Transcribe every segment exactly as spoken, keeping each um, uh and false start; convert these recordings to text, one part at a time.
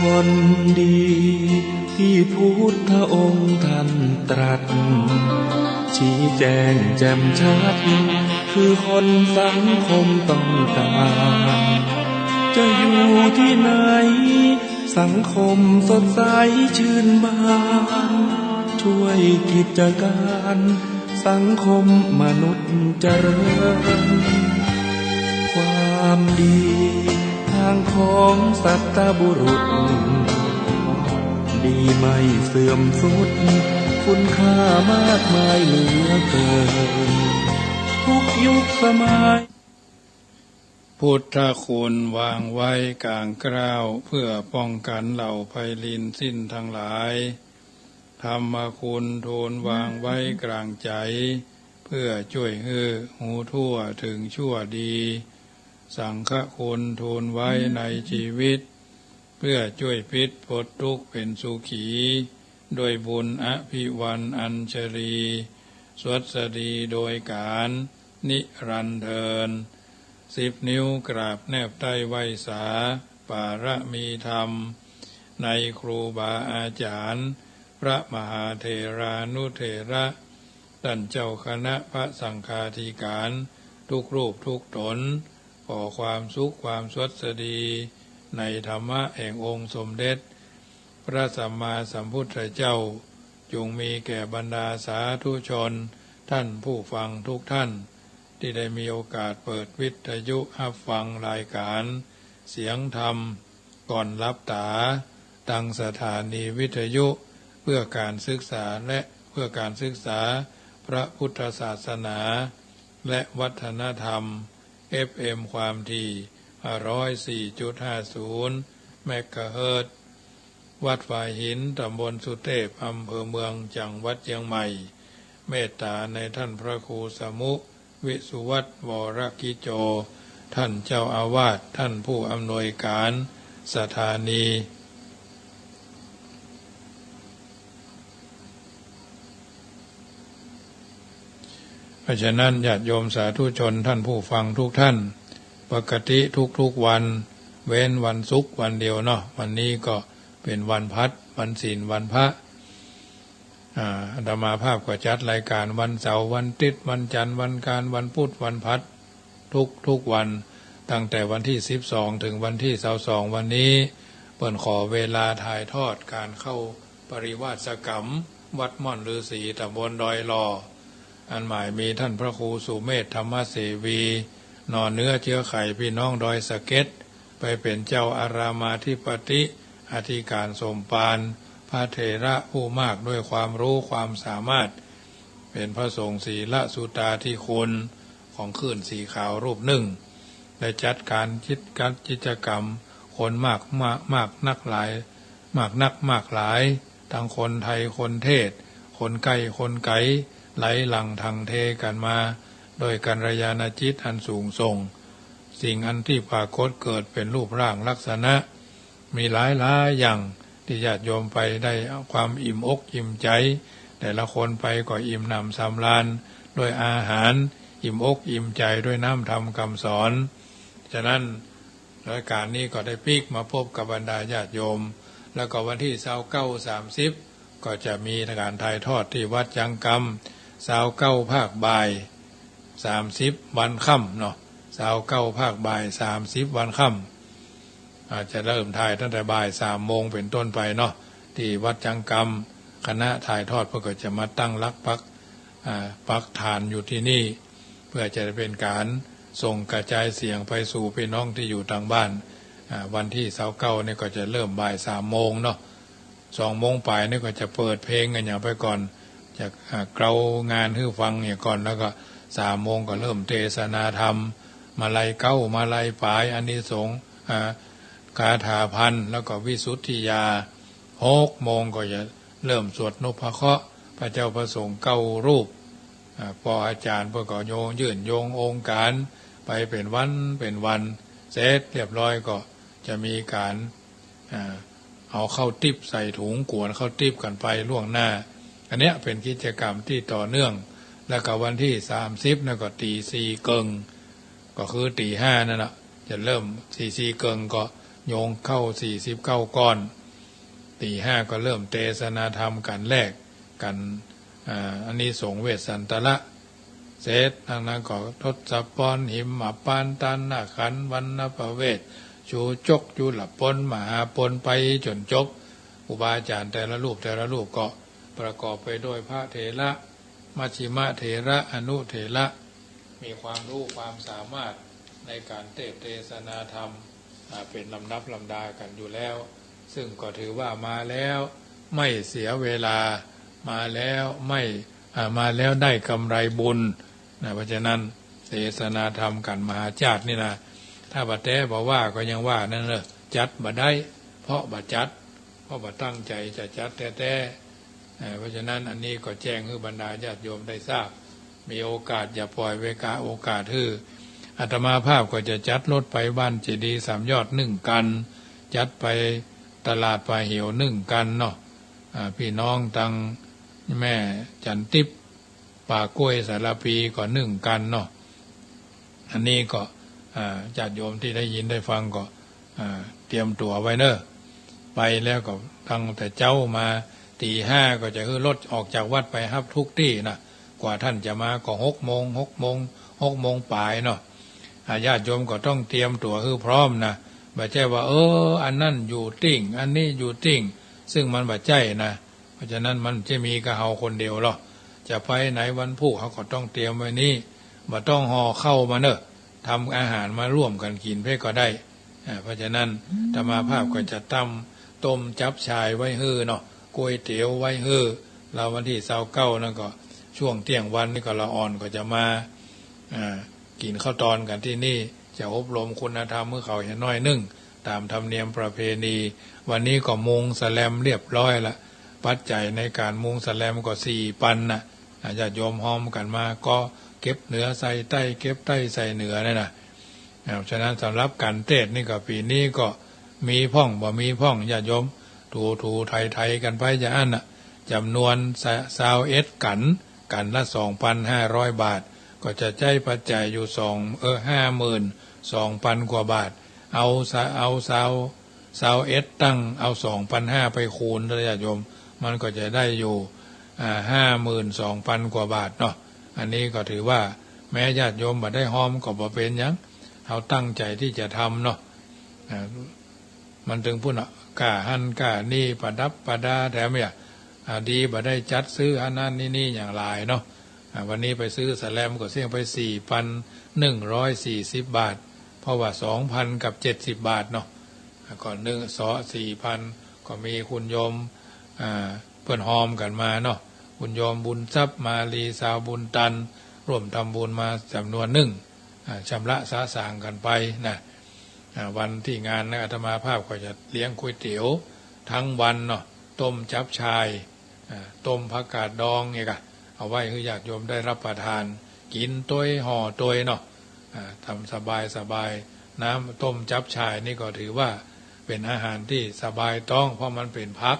คนดีที่พุทธองค์ท่านตรัส ชี้แจงแจ่มชัด คือคนสังคมต้องการ จะอยู่ที่ไหน สังคมสดใสชื่นบาน ช่วยกิจการ สังคมมนุษย์เจริญ ความดีทางของสัตบุรุษ ดีไม่เสื่อมทรุด คุณค่ามากมายเหลือเกิน ทุกยุคสมัย พุทธคุณวางไว้กลางเกล้า เพื่อป้องกันเหล่าภัยรินสิ้นทั้งหลาย ธรรมคุณทูลวางไว้กลางใจ๋ เพื่อจ้วยหื้อฮู้ทั่วเถิงชั่วดี สังฆคุณทูลไว้ในจีวิต เปื้อจ้วยปิดป๊นตุ๊กข์เป๋นสุขี ด้วยบุญอภิวรรณอัญชลี สวัสดีโดยก๋าล นิรันดร์เทอญ สิบนิ้วกราบแนบใต้ไหว้สา ปารมีธรรม ในครูบาอาจ๋ารย์ พระมหาเถรานุเถระ ต้านเจ้าคณะพระสังฆาธิก๋าน ทุกรูปทุกต๋น ขอความสุขความสวัสดี ในธรรมะแห่งองค์สมเด็จ พระสัมมาสัมพุทธเจ้า จงมีแก่บรรดาสาธุชน ต้านผู้ฟังทุกต้าน ตี้ได้มีโอกาสเปิดวิทยุฮับฟังรายก๋าน เสียงธรรม ก่อนหลับต๋า ตางสถานีวิทยุ เพื่อก๋านศึกษาและเพื่อก๋านศึกษาพระพุทธศาสนา และวัฒนธรรม เอฟเอ็ม ความถี่ ห้าร้อยสี่จุดห้าศูนย์ เมกะเฮิรตซ์ วัดฝายหิน ต๋ำบลสุเตพ อำเภอเมือง จังหวัดเจียงใหม่ เมตต๋าในต้านพระครูสมุ วิสุวัฒน์ วรกิจโจ ต้านเจ้าอาวาส ต้านผู้อำนวยก๋านสถานี เพราะฉะนั้นญาติโยมสาธุชนต้านผู้ฟังทุกต้าน ปกติทุกๆวัน เว้นวันศุกร์วันเดียวเนาะ วันนี้ก็เป๋นวันพลัด วันศีล วันพระ อ่า อาตมาภาพก็จัดรายก๋านวันเสาร์ วันอาทิตย์ วันจันทร์ วันอังคาร วันพุธ วันพลัด ทุกๆวัน ตั้งแต่วันตี้สิบสองเถิงวันตี้ซาวสอง วันนี้ เปิ้นขอเวลาถ่ายทอดก๋านเข้าปริวาสกรรม วัดม่อนฤๅษี ต๋ำบลดอยหล่อ อันหมายมีต้านพระครูสุเมธ ธรรมเสวี หน่อเนื้อเจื๊อไขปี้น้องดอยสะเก็ด ไปเป๋นเจ้าอารามาธิปติ อธิก๋านสมภาร พระเถระผู้มากด้วยความรู้ความสามารถ เป๋นพระสงฆ์ศีลสุตาธิคุณ ของคลื่นสีขาวรูปนึ่ง ได้จัดก๋านกิจ จัดกิจกรรม คนมาก มาก มากนักหลาย มากนักมากหลาย ตังคนไทย คนเทศ คนใก้ คนไก๋ ไหลหลั่งถ่างเทกั๋นมา โดยกัลยาณจิตอันสูงส่ง สิ่งอันตี้ปรากฏเกิดเป๋นรูปร่างลักษณะ มีหลายหลายอย่าง ตี้ญาติโยมไปได้ความอิ่มอกอิ่มใจ๋ แต่ละคนไปก็อิ่มหนำสำราญด้วยอาหาร อิ่มอกอิ่มใจ๋ด้วยน้ำธรรมกำสอน ฉะนั้น รายก๋านนี้ก็ได้ปิ๊กมาปบกับบรรดาญาติโยม แล้วก็วันตี้ซาวเก้า สามสิบ ก็จะมีก๋านถ่ายทอดตี้วัดจังกำ ซาวเก้าภาคบ่าย สามสิบวันค่ำเนาะ ซาวเก้าภาคบ่าย สามสิบวันค่ำ อาจจะเริ่มถ่ายตั้งแต่บ่ายสามโมงเป๋นต้นไปเนาะ ตี้วัดจังกำ คณะถ่ายทอดเปิ้นก็จะมาตั้งหลักปัก อ่า ปักฐานอยู่ตี้นี่ เปื้อจะได้เป๋นก๋านส่งกระจายเสียงไปสู่ปี้น้องตี้อยู่ตางบ้าน อ่า วันตี้ซาวเก้านี่ก็จะเริ่มบ่ายสามโมงเนาะ สองโมงป๋ายนี่ก็จะเปิดเพลงกั๋นหยังไปก่อน จะ อ่า เกลางานหื้อฟังหยังก่อน แล้วก็สามโมงก็เริ่มเตสนาธรรม มาลัยเก๊า มาลัยป๋าย อานิสงส์ อ่า คาถาพัน แล้วก็วิสุทธิยา หกโมงก็จะเริ่มสวดนพเคราะห์ พระเจ้าพระสงฆ์เก้ารูป อ่า ปออาจ๋ารย์เปิ้นก็โยง ยื่นโยงองค์ก๋านไปเป๋นวันเป๋นวัน เสร็จเรียบร้อยก็จะมีก๋าน อ่า เอาข้าวติ๊บใส่ถุง กวนข้าวติ๊บกั๋นไปล่วงหน้า อันเนี้ยเป๋นกิจกรรมตี้ต่อเนื่อง แล้วก็วันตี้สามสิบนั่นก็ตี๋สี่เกิ่ง ก็คือตี๋ห้านั่นแหละ จะเริ่มสี่ สี่เกิ่งก็ โยงเข้าสี่สิบเก้าก้อน ตีห้าก็เริ่มเตสนาธรรมกั๋นแลกกั๋น อ่า อานิสงส์เวสสันตละ เสร็จจากนั้นก็ทศพล หิมพานต์ ตัณหขันธ์ วัณณปเวส ชูจก จุลปน มหาปน ไปจ๋นจบ ครูบาอาจ๋ารย์แต่ละรูปแต่ละรูปก็ประกอบไปด้วยพระเถระ มัชฌิมเถระ อนุเถระ มีความรู้ความสามารถในก๋านเตสน์เตสนาธรรม อ่า เป๋นลำดับลำดากั๋นอยู่แล้ว ซึ่งก็ถือว่ามาแล้วไม่เสียเวลา มาแล้วไม่ อ่า มาแล้วได้กำไรบุญนะ เพราะฉะนั้นเตสนาธรรมกั๋นมหาชาตินี่นะ ถ้าบ่แต๊บ่ว่าก็ยังว่านั่นแหละ จัดบ่ได้ เพราะบ่จัด เพราะบ่ตั้งใจ๋จะจัดแต๊ๆ เอ่อ เพราะฉะนั้นอันนี้ก็แจ้งหื้อบรรดาญาติโยมได้ทราบ มีโอกาสอย่าป่อยเวกาโอกาสหื้อ อาตมาภาพก็จะจัดรถไปบ้านเจดีย์สามยอดนึ่งคัน จัดไปตลาดป่าเหวนึ่งคันเนาะ อ่า ปี้น้องตังแม่จันติ๊บ ป่าก้วยสารภีก็นึ่งคันเนาะ อันนี้ก็ อ่า ญาติโยมตี้ได้ยินได้ฟังก็ อ่า เตรียมตั๋วไว้เน่อ ไปแล้วก็ตั้งแต่เจ๊ามา ตีห้าก็จะหื้อรถออกจากวัดไปฮับทุกตี้นะ กว่าต้านจะมาก็หกโมง หกโมง หกโมงป๋ายเนาะ อ่า ญาติโยมก็ต้องเตรียมตั๋วหื้อพร้อมนะ บ่ใจ้ว่า เออ อันนั้นอยู่ตี้ อันนี้อยู่ตี้ ซึ่งมันบ่ใจ้นะ เพราะฉะนั้นมันจะมีก้าเฮาคนเดียวหรอก จะไปไหนวันพูกเฮาก็ต้องเตรียมไว้นี้ บ่ต้องห่อข้าวมาเน่อ ทำอาหารมาร่วมกั๋นกิ๋นเป๊กก็ได้ อ่า เพราะฉะนั้นอาตมาภาพก็จะตำต้มจับฉ่ายไว้หื้อเนาะ ก๋วยเตี๋ยวไว้หื้อ แล้ววันตี้ซาวเก้านั่นก็ ช่วงเตี้ยงวันนี่ก็ละอ่อนก็จะมา อ่า กิ๋นข้าวตอนกั๋นตี้นี่ จะอบรมคุณธรรมหื้อเขาเหียน้อยนึ่ง ต๋ามธรรมเนียมประเพณี วันนี้ก็มุงสแลมเรียบร้อยละ ปัจจัยในก๋านมุงสแลมก็สี่ปันนะ อ่า ญาติโยมฮอมกั๋นมา ก็เก็บเหนือใส่ใต้ เก็บใต้ใส่เหนือเนี่ยนะ อ่า ฉะนั้นสำหรับก๋านเตสน์นี่ก็ปี๋นี้ก็มีพ่องบ่มีพ่อง ญาติโยมถูๆไถๆกั๋นไปอย่างอั้นน่ะ จ๋ำนวนซาวเอ็ดกั๋น กั๋นละสองปันห้าร้อยบาท ก็จะใจ๊ปัจจัยอยู่สอง เออ ห้าหมื่นสองปันกว่าบาท เอาซะ เอาซาว ซาวเอ็ดตั้ง เอาสองปันห้าไปคูณนะญาติโยม มันก็จะได้อยู่ อ่า ห้าหมื่นสองปันกว่าบาทเนาะ อันนี้ก็ถือว่าแม้ญาติโยมบ่ได้ฮอมก็บ่เป๋นหยัง เฮาตั้งใจ๋ตี้จะทำเนาะ อ่า มันตึงปุ้นน่ะ ก้าหั้นก้านี่ ประดับประดาแถมเนี่ย อ่า ดีบ่ได้จัดซื้อหั้นหั้นนี่นี่อย่างหลายเนาะ อ่า วันนี้ไปซื้อสแลมก็เสี้ยไปสี่ปันหนึ่งร้อยสี่สิบบาท เพราะว่าสองปันกับเจ็ดสิบบาทเนาะ อ่า ก็นึ่ง สอง สี่ปัน ก็มีคุณโยม อ่า เปิ้นฮอมกั๋นมาเนาะ คุณโยมบุญทรัพย์ มาลี ซาวบุญตัน ร่วมทำบุญมาจ๋ำนวนนึ่ง อ่า ชำระสะสางกั๋นไปนะ อ่า วันตี้งานนะ อาตมาภาพก็จะเลี้ยงก๋วยเตี๋ยวทั้งวันเนาะ ต้มจับฉ่าย อ่า ต้มผักกาดดองเนี่ยกะ เอาไว้หื้อญาติโยมได้รับประทาน กิ๋นตวยห่อตวยเนาะ อ่า ทำสบายสบาย น้ำต้มจับฉ่ายนี่ก็ถือว่าเป๋นอาหารตี้สบายต๊อง เพราะมันเป๋นผัก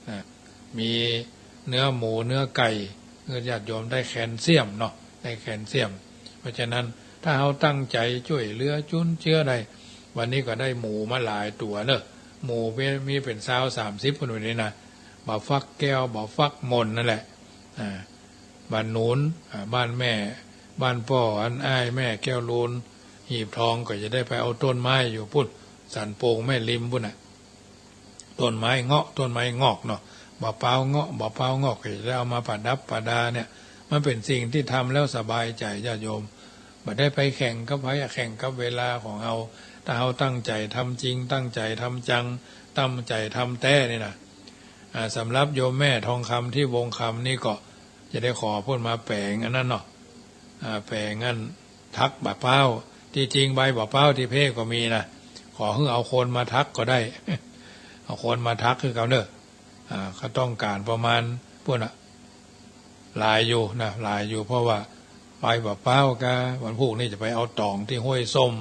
อ่า มีเนื้อหมูเนื้อไก่ หื้อญาติโยมได้แคลเซียมเนาะ ได้แคลเซียม เพราะฉะนั้นถ้าเฮาตั้งใจ๋จ้วยเหลือจุนเจื้อได้ วันนี้ก็ได้หมูมาหลายตั๋วเนาะ หมูมี มีเป๋นซาวสามสิบคนอยู่นี่นะ บ่าฟักแก้ว บ่าฟักมนนั่นแหละ อ่า บ้านหนุน อ่า บ้านแม่ บ้านป้อ อันอ้ายแม่แก้วลูน หีบทองก็จะได้ไปเอาต้นไม้อยู่ปุ้น สันโป่งแม่ริมปุ้นน่ะ ต้นไม้เงาะ ต้นไม้งอกเนาะ บ่าเปาเงาะ บ่าเปาเงาะ ก็จะได้เอามาประดับประดาเนี่ย มันเป๋นสิ่งตี้ทำแล้วสบายใจ๋ญาติโยม บ่ได้ไปแข่งกับใผอะ แข่งกับเวลาของเฮา ถ้าเฮาตั้งใจ๋ทำจริง ตั้งใจ๋ทำจัง ตั้งใจ๋ทำแต๊นี่นะ อ่า สำหรับโยมแม่ทองคำตี้วงคำนี่ก็จะได้ขอเปิ้นมาแป๋งอันนั้นเนาะ อ่า แป๋งอัน ถักบ่าป๊าว ตี้จริงใบบ่าป๊าวตี้เพ่ก็มีนะ ขอหื้อเอาคนมาถักก็ได้ เอาคนมาถักหื้อเขาเน่อ อ่า เขาต้องก๋านประมาณปุ้นน่ะ หลายอยู่นะ หลายอยู่ เพราะว่าใบบ่าป๊าวกา วันพูกนี่จะไปเอาต๋องตี้ห้วยส้ม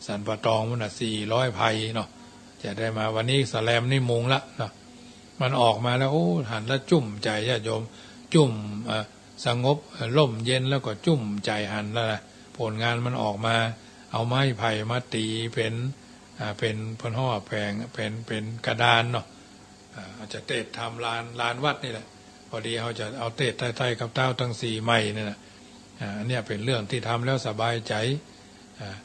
สันป่าตองปุ้นน่ะ สี่ร้อยไพเนาะ จะได้มา วันนี้สแลมนี่มุงละเนาะ มันออกมาแล้ว โอ้ หันแล้วจุ่มใจ๋ญาติโยม จุ่ม อ่า สงบ อ่า ร่มเย็นแล้วก็จุ่มใจ๋หันแล้วนะ ผลงานมันออกมา เอาไม้ไผ่มาตี๋เป๋น อ่า เป๋น เปิ้นฮ้องแผง เป๋น เป๋นกระดานเนาะ อ่า เฮาจะเตสน์ทำลาน ลานวัดนี่แหละ พอดีเฮาจะเอาเตสน์ใต้ๆ กับเต๊าตังสี่ไมค์นี่แหละ อ่า อันเนี้ยเป๋นเรื่องตี้ทำแล้วสบายใจ๋ อ่า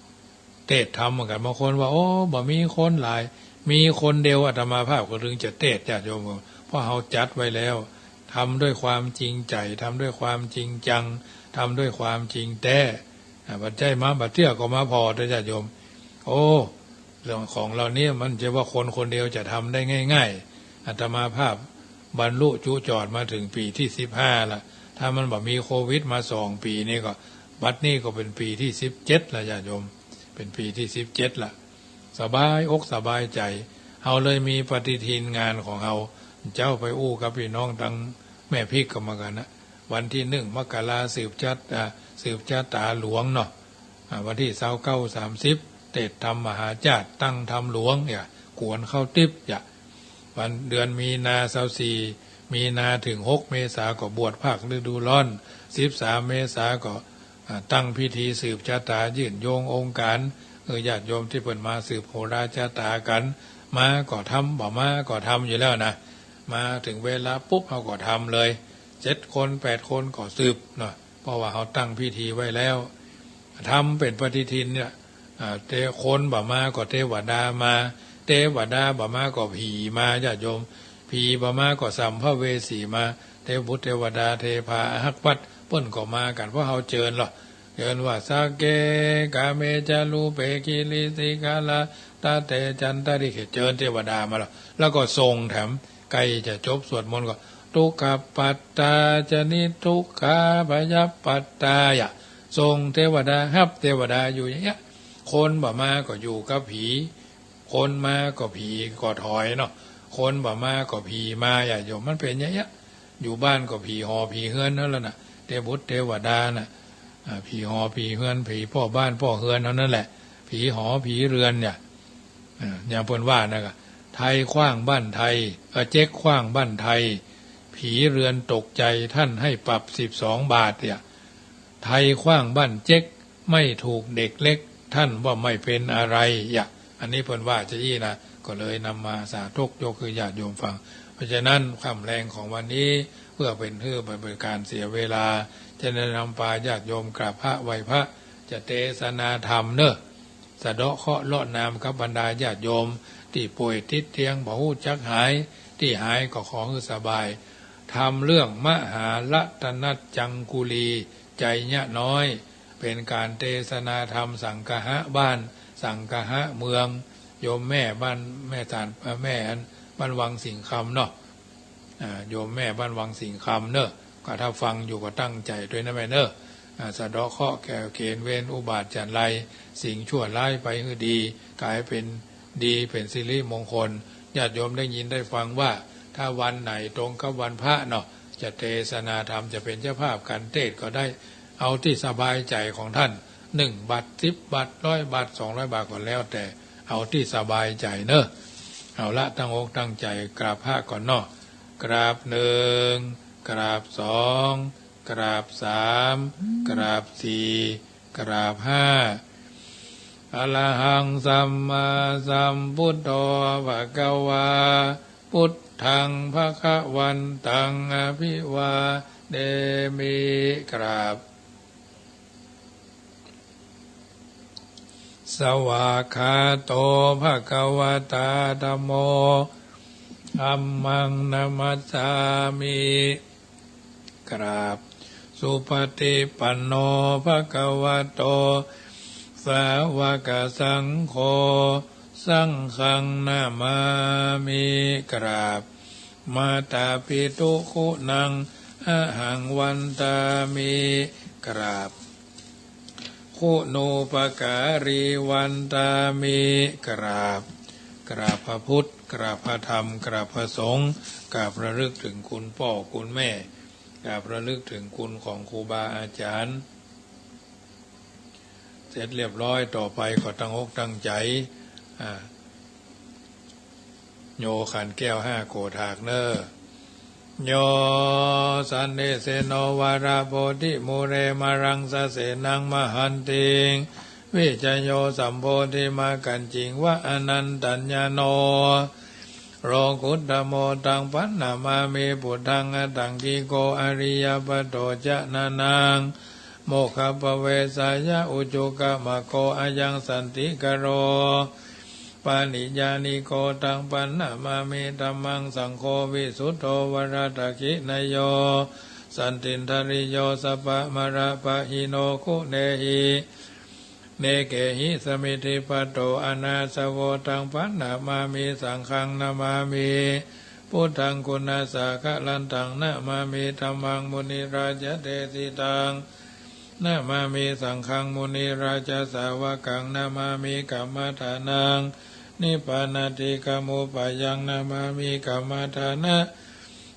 เตสน์ทำเหมือนกั๋น บางคนว่า โอ้ บ่มีคนหลาย มีคนเดียว อาตมาภาพก็เถิงจะเตสน์ ญาติโยม เพราะเฮาจัดไว้แล้ว ทำด้วยความจริงใจ๋ ทำด้วยความจริงจัง ทำด้วยความจริงแต๊ อ่า บ่ใจ้มาบ่าเตื้อก็มาผ่อเต๊อะ ญาติโยม โอ้ เรื่องของเหล่านี้มันจะว่าคนคนเดียวจะทำได้ง่ายๆ อาตมาภาพบรรลุจุจอดมาเถิงปี๋ตี้สิบห้าละ ถ้ามันบ่มีโควิดมาสองปี๋นี่ก็ บัดนี้ก็เป๋นปี๋ตี้สิบเจ็ดละ ญาติโยม เป๋นปี๋ตี้สิบเจ็ดละ สบายอกสบายใจ๋ เฮาเลยมีปฏิทินงานของเฮา เจ๊าไปอู้กับปี้น้องตังแม่พิกก็เหมือนกั๋นนะ วันตี้หนึ่งมกรา สืบชะตา อ่า สืบชะตาหลวงเนาะ อ่า วันตี้ซาวเก้า สามสิบ เตสน์ทำมหาจ้าด ตั้งธรรมหลวง อย่า กวนข้าวติ๊บ อย่า วัน เดือนมีนา ซาวสี่ มีนาเถิงหกเมษาก็บวชภาคฤดูร้อน สิบสามเมษาก็ อ่า ตั้งพิธีสืบชะตา ยื่นโยงองค์การ เออ ญาติโยมตี้เปิ้นมาสืบโหราชะตากั๋น มาก็ทำ บ่มาก็ทำอยู่แล้วนะ มาเถิงเวลาปุ๊บ เฮาก็ทำเลย เจ็ดคนแปดคนก็สืบเนาะ เพราะว่าเฮาตั้งพิธีไว้แล้ว ทำเป๋นปฏิทินเนี่ย อ่า เต คนบ่มาก็เตวดามา เตวดาบ่มาก็ผีมา ญาติโยม ผีบ่มาก็สัมภเวสีมา เตวบุตรเตวดาเทพาอารักษ์วัด เปิ้นก็มากั๋น เพราะเฮาเจิญลอ เจิญว่า สักเก กาเม จารูปเป กิริสิขะระ ตะเต จันตะริเข เจิญเตวดามาลอ แล้วก็ส่งแถม ใก้จะจบสวดมนต์ก็ ทุกขปัตตา จะนิทุกขา พยปัตตา อย่า ส่งเตวดา ฮับเตวดาอยู่อย่างเงี้ย คนบ่มาก็อยู่กับผี คนมาก็ผีก็ถอยเนาะ คนบ่มาก็ผีมา ญาติโยม มันเป๋นอย่างเงี้ย อยู่บ้านก็ผีหอผีเฮือนหั้นแหละนะ เตวบุตรเตวดาน่ะ อ่า ผีหอผีเฮือน ผีป้อบ้านป้อเฮือนเท่านั้นแหละ ผีหอผีเฮือนเนี่ย อ่า อย่างเปิ้นว่านะ ก็ ไทยขว้างบ้านไทย เอ่อ เจ๊กขว้างบ้านไทย ผีเฮือนตกใจ๋ ท่านให้ปรับสิบสองบาท เนี่ย ไทยขว้างบ้านเจ๊ก ไม่ถูกเด็กเล็ก ท่านว่าไม่เป็นอะไร อย่า อันนี้เปิ้นว่าจะอี้นะ ก็เลยนำมาสาธกยกหื้อญาติโยมฟัง เพราะฉะนั้นค่ำแลงของวันนี้ เพื่อเป๋นหื้อบ่เป๋นก๋านเสียเวลา จะได้นำปาญาติโยมกราบพระไหว้พระ จะเตสนาธรรมเนาะ สะเดาะเคราะห์เลาะนามกับบรรดาญาติโยม ตี้ป่วยติดเตียงบ่ฮู้จักหาย ตี้หายก็ขอหื้อสบาย ธรรมเรื่องมหารัตนจังคุลี ไชยะน้อย เป๋นก๋านเตสนาธรรมสังคหะบ้าน สังคหะเมือง โยมแม่บ้าน แม่สาร เอ่อ แม่อันบ้านวังสิงห์คำเนาะ อ่า โยมแม่บ้านวังสิงห์คำเนาะ ก็ถ้าฟังอยู่ก็ตั้งใจ๋ตวยนะแม่เนาะ อ่า สะเดาะเคราะห์แก้เข็ญเวรอุบาทจันไร สิ่งชั่วร้ายไปหื้อดี ก๋ายเป๋นดี เป๋นสิริมงคล ญาติโยมได้ยินได้ฟังว่า ถ้าวันไหนตรงกับวันพระเนาะ จะเตสนาธรรม จะเป๋นเจ้าภาพก๋านเตสน์ก็ได้ เอาตี้สบายใจ๋ของต้าน หนึ่งบาท สิบบาท ร้อยบาท สองร้อยบาท ก็แล้วแต่ เอาตี้สบายใจ๋เนาะ เอาละ ตั้งอกตั้งใจ๋กราบพระก่อนเนาะ กราบหนึ่ง กราบสอง กราบสาม กราบสี่ กราบห้า อะระหังสัมมาสัมพุทโธ ภะคะวา พุทธัง ภะคะวันตัง อะภิวาเทมิ กราบ สวากขาโต ภะคะวะตา ธัมโม ธัมมัง นะมัสสามิ กราบ สุปะฏิปันโน ภะคะวะโต สาวะกะสังโฆ สังฆัง นะมามิ กราบ มาตาปิตุคุณัง อะหัง วันตามิ กราบ คุณูปการี วันตามิ กราบ กราบพระพุทธ กราบพระธรรม กราบพระสงฆ์ กราบระลึกถึงคุณป้อคุณแม่ กราบระลึกถึงคุณของครูบาอาจ๋ารย์ เสร็จเรียบร้อย ต่อไปก็ตั้งอกตั้งใจ๋ อ่า โยขันแก้วห้าโกฏฐากเน่อ โย สันนิสิโน วะระโพธิมูเล มะรังสะเสนัง มะหันติง วิชโยสัมโพธิมัคคัญจิงวะอนันตัญญาโณ โลกุตตโม ตัง ปัณณะมามิ ปุทธัง อัตถังคิโก อริยปัตโต จะนะนัง โมคคัพพะเวสายะ อุจุกะมัคโค อะยัง สันติกโร ปะริญญาณิโก ตัง ปัณณะมามิ ธัมมัง สังโฆ วิสุตโธ วะรัตถะขิณโย สันตินทริโย สัพพะมะระปะหิโน กุเณหิ เนเกหิ สมิทธิปัตโต อะนาสโว ตัง ปัณณะมามิ สังฆัง นะมามิ พุทธัง กุณัสสะกะรันตัง นะมามิ ธัมมัง มุนิราชะเดสิตัง นะมามิ สังฆัง มุนิราชะสาวกัง นะมามิ กัมมะฏานัง นิพพานาทิกะมุปปายัง นะมามิ กัมมะฏานะ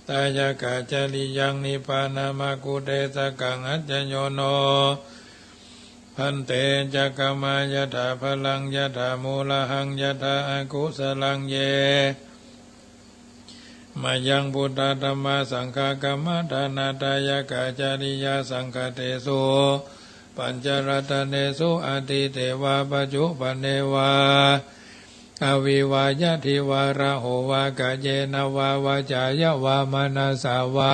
ทายะกะจริยัง นิพพานะมะกุเตสกัง อัจจโยโน ภันเต จักขมะ ยะถาพะลัง ยะถามูละหัง ยะถาอะกุสะลัง เย มะยัง พุทธะ ธัมมะ สังฆะ กัมมะฏานะ ทายะกะจริยา สังฆะเตสุ ปัญจะรัตเนสุ อะตีเตวะ ปัจจุปันเนวะ อะวิวา ยะทิวะ ระโหวะ กะเยนะวะ วะจายะวะ มะนะสสะวะ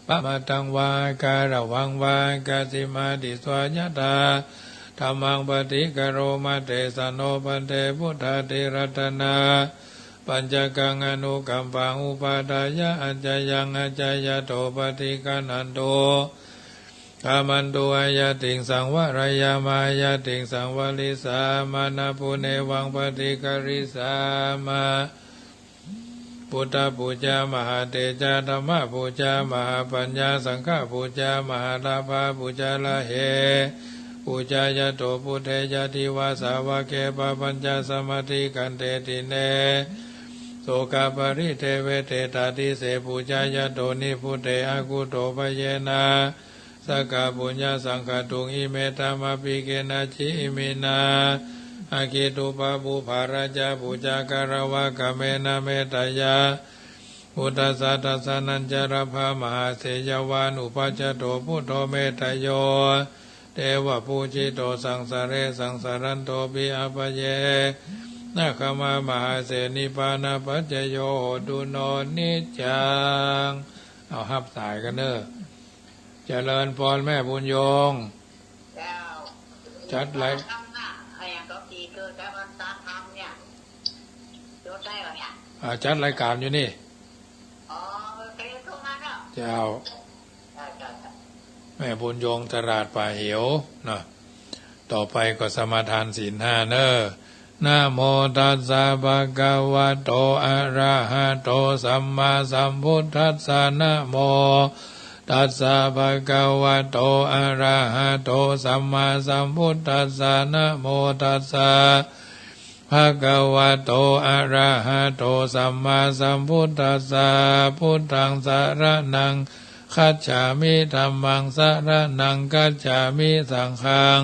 ปะมะตังวะ อะการะวังวะ อะกัสสิมาติสวา ยะถา ธัมมัง ปะติกะโรมะ เตสะโน ภันเต พุทธาทิรัตนะ ปัญจะกัง อะนุกัมปัง อุปาทายะ อัจจายัง อัจจายะโต ปะติกะนันตุ กะมันตุ อะยะติงสังวะระยะมะ อะยะติงสังวะริสสะมะ นะปุเนวัง ปะติกะริสสะมะ พุทธปูจา มหาเตจะะ ธัมมปูจา มหาปัญญา สังฆปูจา มหาลาภะปูจา ละเหปูจายะโต พุทเท ยะทิวะ สาวะเก ปะปัญจะ สะมะติ ขันเตติ เน โสกะปะริเทเว เตตาทิเสสปูจายะโต นิพพุเต อะกุโต ภะเยนะ สะกะปุญญะสังขะตุง อิเมธัมมะปิเกนะ จิอิมินา อะคิตุปะปุปปะราชปูจา กะระวะกะเมนะ เมตตะยะ พุทธัสสะ ทัสสะนัญจะลัพพะ มหาเสยะวานุปัชชะโต พุทโธ เมตตะโย เตวะปูจิโต สังสะเร สังสะรันโตปิ อัปปะเยนะ ขะมะ มหาเส นิพพานะปัจจโย โหตุ โน นิจจัง เอาฮับสายกั๋นเน่อ เจริญพรแม่บุญยง เจ้า จัดราย ธรรมะ ไอ้อย่างก็กี่เกิดจากวันตาธรรมเนี่ย ยกได้เหรอเนี่ย อ่า จัดรายการอยู่นี่ อ๋อ โอเค โทรมาเนาะ เจ้า เจ้า เจ้า เจ้า แม่บุญยงตลาดป่าเหวนะ ต่อไปก็สมาทานศีลห้าเน่อ นะโมตัสสะ ภะคะวะโต อะระหะโต สัมมาสัมพุทธัสสะ นะโมตัสสะ ภะคะวะโต อะระหะโต สัมมาสัมพุทธัสสะ นะโมตัสสะ ภะคะวะโต อะระหะโต สัมมาสัมพุทธัสสะ พุทธัง สะระณัง คัจฉามิ ธัมมัง สะระณัง คัจฉามิ สังฆัง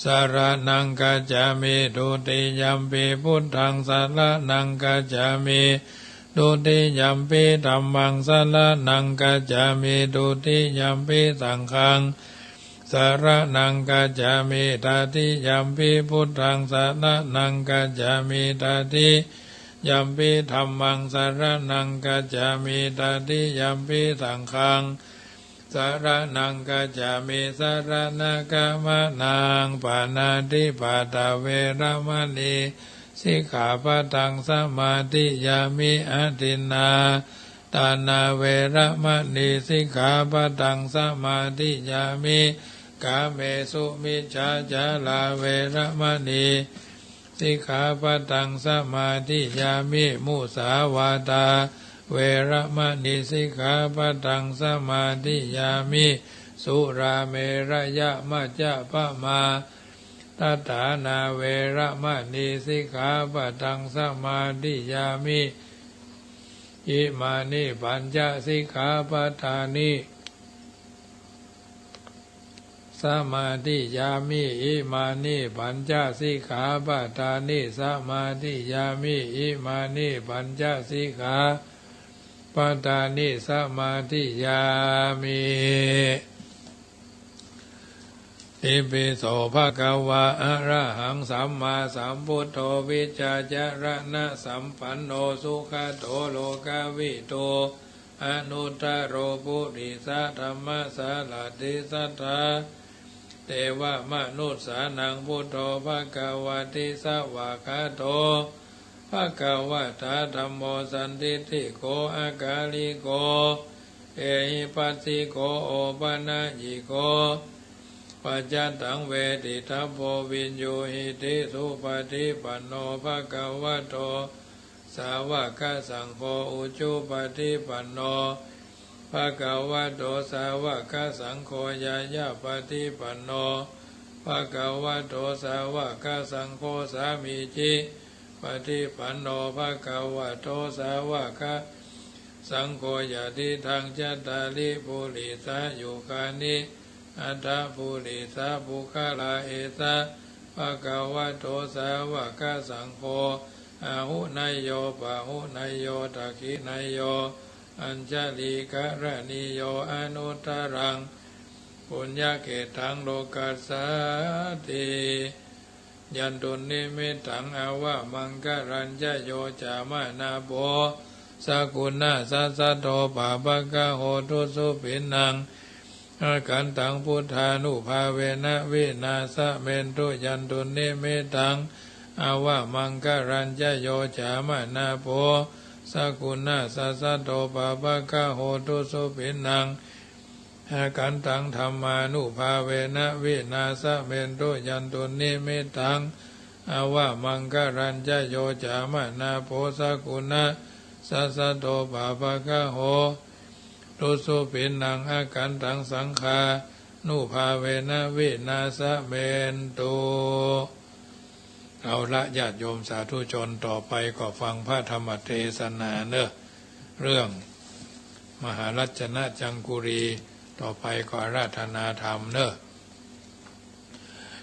สะระณัง คัจฉามิ ทุติยัมปิ พุทธัง สะระณัง คัจฉามิ ทุติยัมปิ ธัมมัง สะระณัง คัจฉามิ ทุติยัมปิ สังฆัง สะระณัง คัจฉามิ ตติยัมปิ พุทธัง สะระณัง คัจฉามิ ตติยัมปิ ธัมมัง สะระณัง คัจฉามิ ตติยัมปิ สังฆัง สะระณัง คัจฉามิ สะระณะกะมะนัง ปาณาติปาตา เวระมะณี สิกขาปะทัง สะมาธิยามิ อะทินนาทานา เวระมะณี สิกขาปะทัง สะมาธิยามิ กาเมสุมิจฉาจารา เวระมะณี สิกขาปะทัง สะมาธิยามิ มุสาวาทา เวระมะณี สิกขาปะทัง สะมาธิยามิ สุราเมระยะมัจจะปะมาทัฏฐานา เวระมะณี สิกขาปะทัง สะมาธิยามิ อิมานิปัญจสิกขาปะทานิ สะมาธิยามิ อิมานิปัญจสิกขาปะทานิ สะมาธิยามิ อิมานิปัญจสิกขาปะทานิ สะมาธิยามิ Itipi so bhagavā arahaṃ sammāsambuddho vijjācaraṇasampanno sugato lokavidū anuttaro purisadammasārathi satthā devamanussānaṃ buddho bhagavāti. Svākkhāto bhagavatā dhammo sandiṭṭhiko akāliko ehipassiko opanayiko paccattaṃ veditabbo viññūhīti. Supaṭipanno bhagavato sāvakasaṅgho, ujupaṭipanno bhagavato sāvakasaṅgho, ñāyapaṭipanno bhagavato sāvakasaṅgho, sāmīcipaṭipanno bhagavato sāvakasaṅgho, yadidaṃ cattāri purisayugāni aṭṭha purisapuggalā, esa bhagavato sāvakasaṅgho, āhuneyyo pāhuneyyo dakkhiṇeyyo añjalikaraṇīyo anuttaraṃ puññakkhettaṃ lokassāti. Yandunnimittaṃ avamaṅgalañca yo cāmanāpo sakuṇassa saddo pāpaggaho dussupinaṃ akantaṃ buddhānubhāvena vināsamentu. Yandunnimittaṃ avamaṅgalañca yo cāmanāpo sakuṇassa saddo pāpaggaho dussupinaṃ akantaṃ dhammānubhāvena vināsamentu. Yandunnimittaṃ avamaṅgalañca yo cāmanāpo sakuṇassa saddo pāpaggaho dussupinaṃ akantaṃ saṅghānubhāvena vināsamentu. เอาละ ญาติโยมสาธุชน ต่อไปก็ฟังพระธรรมเทศนาเนอะ เรื่องมหารัชนะจังกุลี ต่อไปก็อาราธนาธรรมเนอะ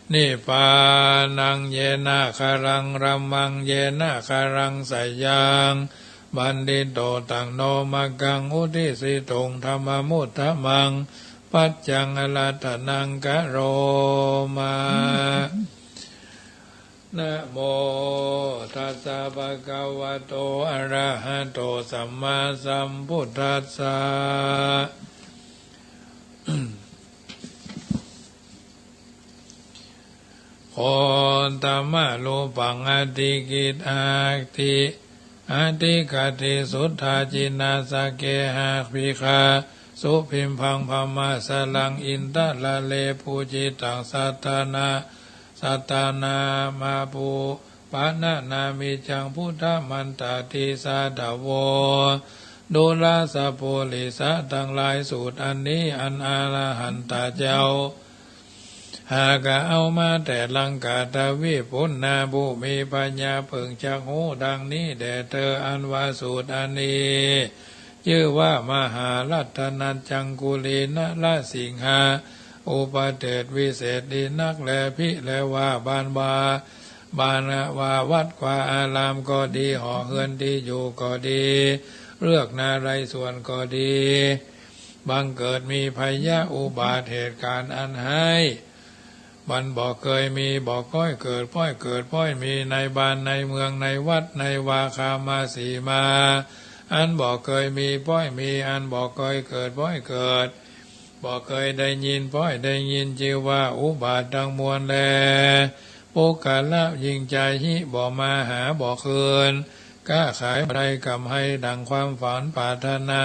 Nibbānaṃ yenāgaraṃ dhammaṃ yenāgaraṃ seyyaṃ, pandito taṃ no maggaṃ udisituṃ dhammamuttamaṃ, paccaṃ āraṭṭhanaṃ karoma. Namo tassa bhagavato arahato sammāsambuddhassa. Gotamarūpaṃ adhigacchin-, adhi-, adhigatthi suddhā jinassaggena bhikkhā sū bimbaṃ brahmajālaṃ indarale pūjitaṃ sattanā-, sattanāmabhū-, pananāmi caṃ buddhamantāti. Sādhavo. Dulassa purisa ตังหลาย สูตรอันนี้อันอรหันตะเจ้า หากเอามาแต่ลังกาทวีปปุณณภูมิ พญาผึ้งจักฮู้ดังนี้แด่เธอ อันว่าสูตรอันนี้ จื้อว่ามหารัตนจังกุลีนรสิงหะ อุปเทศวิเศษดีนักแล ภิ แลว่าบรรดา บรรดาวัดวาอารามก็ดี หอเฮือนตี้อยู่ก็ดี เรือกนารายณ์ส่วนก็ดี บังเกิดมีภัยอุบัติเหตุการณ์อันฮ้าย มันบ่เกยมี บ่ก้อยเกิด ป้อยเกิด ป้อยมี ในบ้านในเมือง ในวัดในวา คามสีมา อันบ่เกยมี ป้อยมี อันบ่เกยเกิด ป้อยเกิด บ่เกยได้ยิน ป้อยได้ยิน จื้อว่าอุบัติตังมวลแล ปุคคละ ยิ่งจาย หิ บ่มาหา บ่คืน ก๊าขายบ่ได้กำไรดังความฝันปรารถนา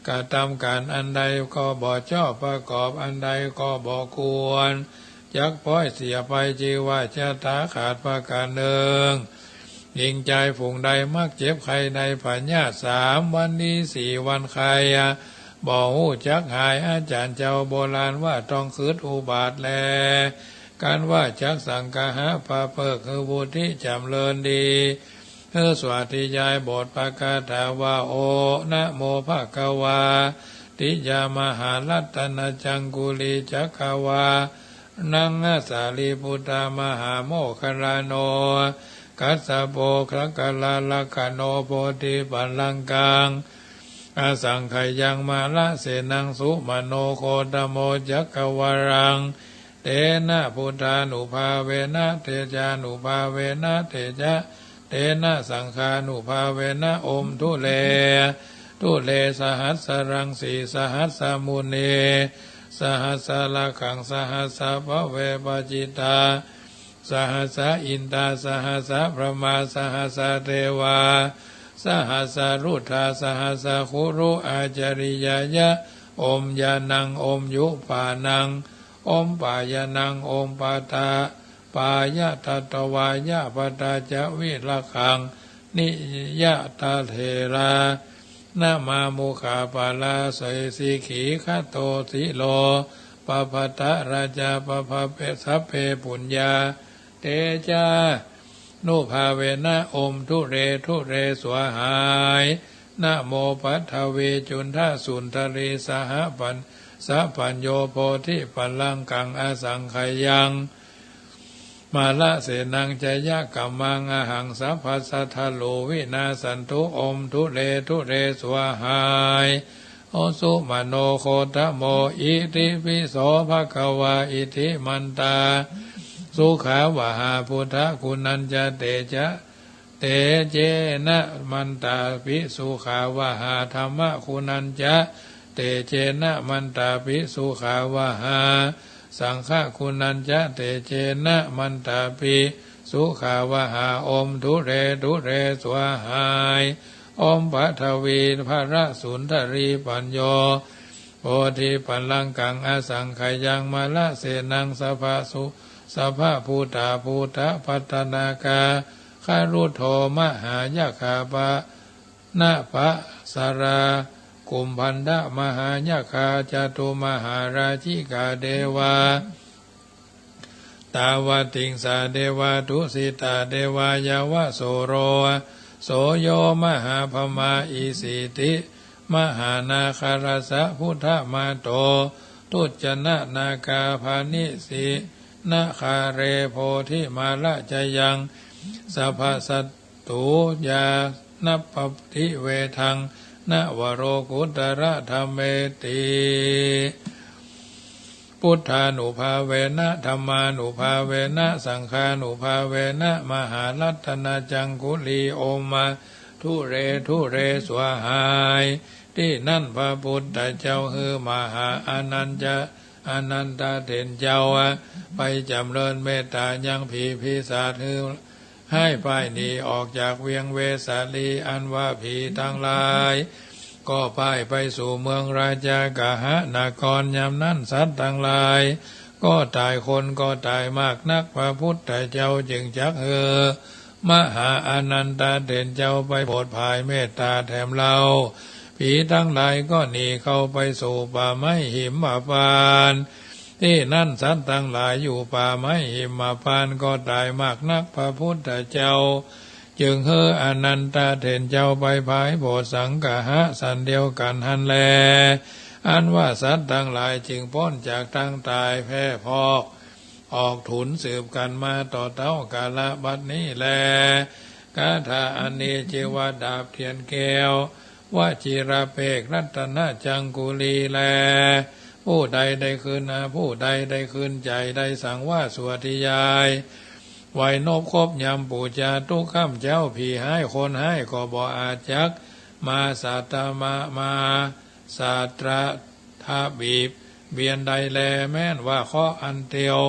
กระทำการอันใดก็บ่ชอบ ประกอบอันใดก็บ่ควร จักป้อยเสียไป จื้อว่าชะตาขาดประการหนึ่ง ยิ่งจายฝูงใดมักเจ็บไข้ได้พยาธิสามวันดีสี่วันไข้ บ่ฮู้จักหาย อาจารย์เจ้าโบราณว่าต้องครึดอุบัติแล กันว่าจักสังคหะประพฤกษ์ คือผู้ตี้จ๋ำเริญดี คือสาธยายบทพระคาถาว่า โอ นะโม ภะคะวาติยา มหารัตนจังกุลี จักกวา นัง สารีปุตตะ มหาโมคคัลลาโน กัสสโป สักกะลาลักขโณ โพธิปัลลังกัง อสังขยัง มาลเสนัง สุมโน โคตโม จักกวาลัง Tena buddhānubhāvena tejānubhāvena tejatena saṅghānubhāvena. Om dūre dūre sahassaraṃ sīsahassam munīsahassalakkhaṃ sahassappaveh appacittā sahassa indā sahassabrahmā sahassa devā sahassaruddhā sahassaguruācariyāya. Om yānaṃ om yuppannaṃ om payānaṃ om pāda pāyatatvāya padā ca virakkhaṃ niyataterā namāmu gabbhārasesikhigato sīlopapattarājā pabbe sabbe puññā tejānubhāvena. Om dūre dūre svāhāya. Namo paṭhavīcundasundarisahapaññobodhipallaṅkaṃ asaṅkhātaṃ mārasenaṃ jayakammaṃ ahaṃ sabbasattharū vinassantu. Om dūre dūre svāhāya. Sumano gotamo itipi so bhagavā. Iddhimanto sukhāvahā buddhaguṇañca teja tejena mantāpi sukhāvahā dhammaguṇañca tejena mantāpi sukhāvahā saṅghaguṇañca tejena mantāpi sukhāvahā. Om dūre dūre svāhāya. Om paṭhavīpalasundaripaññobodhipallaṅkaṃ asaṅkhātaṃ mārasenaṃ sabbasu sabbabhūtā bhūtapattanakāgaruṭṭho mahāyakkhappa nābhasarakumbhaṇḍamahāyakkhā cātumahārājikā devā tāvatiṃsā devā tusitā devā yāvasuro so yo mahābrahmā isipimahānāgarassa buddhamaddo tuccananāgā bhaṇissi nāgare bodhimārajayaṃ sabbasat tū yā nappaṭivedhaṃ nava lokuttaradhammeti. Buddhānubhāvena dhammānubhāvena saṅghānubhāvena mahāratanaccangulī. Om dūre dūre svāhāya. ตี้นั้นพระพุทธเจ้าหื้อมหาอานันจะ อานันทเถรเจ้า ไปจ๋ำเริญเมตตายังผีปีศาจหื้อ ให้ป้ายหนีออกจากเวียงเวสาลี อันว่าผีตังหลาย ก็ป้ายไปสู่เมืองราชากะหะนคร ยามนั้นสัตว์ตังหลาย ก็ต๋าย คนก็ต๋ายมากนัก พระพุทธเจ้าจึงจักหื้อมหาอานันทเถรเจ้าไปโผดผายเมตตาแถมเล่า ผีตังหลายก็หนีเข้าไปสู่ป่าไม้หิมพานต์ ตี้นั้นสัตว์ตังหลายอยู่ป่าไม้หิมพานต์ก็ต๋ายมากนัก พระพุทธเจ้าจึงหื้ออานันทเถรเจ้าไปผายโผดสังกะหะสันเดียวกั๋นหั้นแล อันว่าสัตว์ตังหลายจึงป๊นจากตังต๋ายแพ่พอก ออกถูนสืบกั๋นมาต่อเต๊ากาละบัดนี้แล คาถาอันนี้จื้อว่าดาบเทียนแก้ว วจิรเภกรัตนจังกุลีแล ผู้ใดได้คืนนา ผู้ใดได้คืนใจ๋ ได้สังวาสสวดธยาย ไหว้นบครบยามปู๋จา ตุ๊กค่ำเจ๊า ผีฮ้ายคนฮ้ายก็บ่อาจจักมาสาตมา มาสาตราทะบีบเบียนใดแล แม้นว่าเคราะห์อันเตียว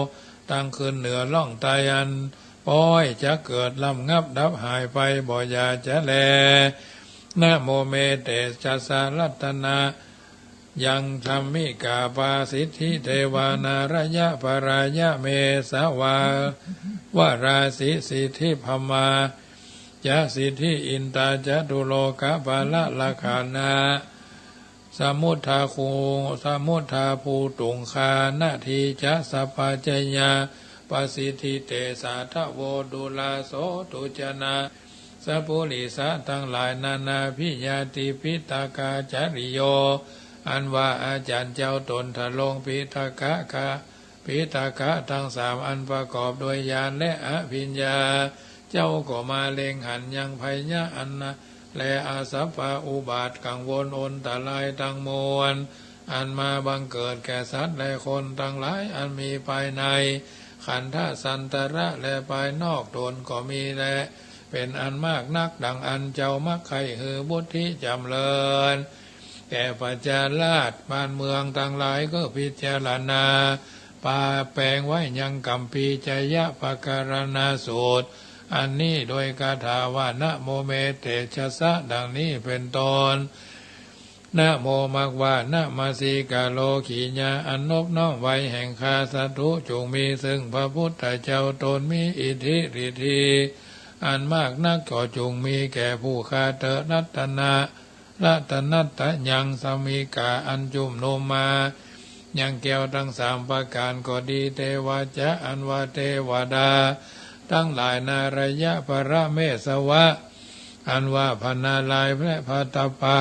ตังคืนเหนือล่องใต้อันป๊อย จักเกิดระงับดับหายไป บ่อย่าจะแล นะโมเมเตจัสสะรัตนะ ยังธัมมิกาปาสิทธิเทวานารยะปรายะเมสวาวราสิสิทธิพรหมาจะสิทธิอินตาจตุโลกปาละละขานะ สมุทธาคู สมุทธาภูตุงคานาทีจะสัพพะจยาปสิทธิเตสาทะโวตุลาโสตุจนะ สปุริสะตังหลาย นานาพิญาติปิตกาจาริโย อันว่าอาจ๋ารย์เจ้าต๋นทรงปิตกะ ปิตกะตังสามอันประกอบด้วยญาณและอภิญญา เจ้าก็มาเล็งหันยังภัยยะอันนา และอาสัพพะอุบาทกังวลอนตรายตังมวล อันมาบังเกิดแก่สัตว์และคนตังหลาย อันมีภายในขันธสันตระและภายนอกตนก็มีแล เป๋นอันมากนัก ดั่งอันเจ้ามักใค่หื้อบุตรตี้จ๋ำเริญแก่ประจาราษฎร์บ้านเมืองตังหลาย ก็พิจารณาปาแป๋งไว้ยังกัมภีร์ไชยปกรณสูตร อันนี้โดยคาถาว่า นะโมเมเตชะสะ ดั่งนี้เป๋นต้น นะโม มากว่า นะมาสิกาโร กิริยาอันนบน้อมไหว้แห่งข้า สาธุ จุ่งมีซึ่งพระพุทธเจ้าตน มีอิทธิฤทธีอันมากนัก ก็จุ่งมีแก่ผู้ข้าเตอะ รัตนะ รัตนัตตยัง สมิกา อันจุ่มนุมมายังแก้วตังสามประก๋านก็ดี เตวาจะ อันว่าเตวดาตังหลาย นารายะ พระเมสสวะ อันว่าพระนารายณ์ และพระตปะ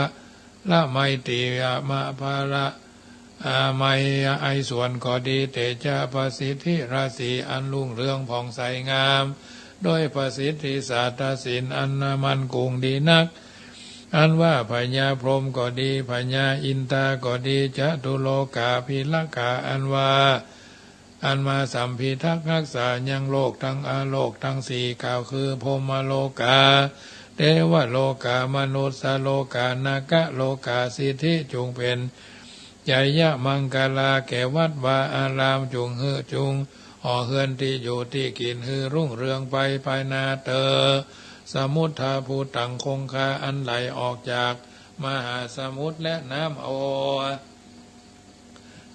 ละไมตรียะ มะพระ อาไมยะ ไอสวนก็ดี เตจะ ประสิทธิราศี อันรุ่งเรืองผ่องใสงาม โดยประสิทธิสาทศิลป์อันมั่นคงดีนัก อันว่าพญาพรหมก็ดี พญาอินทาก็ดี จตุโลกาภิรักขา อันว่า อันมาสัมภิทักษ์ฮักษายังโลกตัง อโลกตังสี่ กล่าวคือพรหมโลกา เทวโลกา มนุสสโลกา นาคโลกา สิทธิจุ่งเป๋นไชยมังคลาแก่วัดวาอาราม จุ่งหื้อจุ่งห่อเฮือนตี้อยู่ตี้กิ๋นหื้อรุ่งเรืองไปภายหน้าเตอ สมุทธาภูตัง คงคาอันไหลออกจากมหาสมุทรและน้ำโอ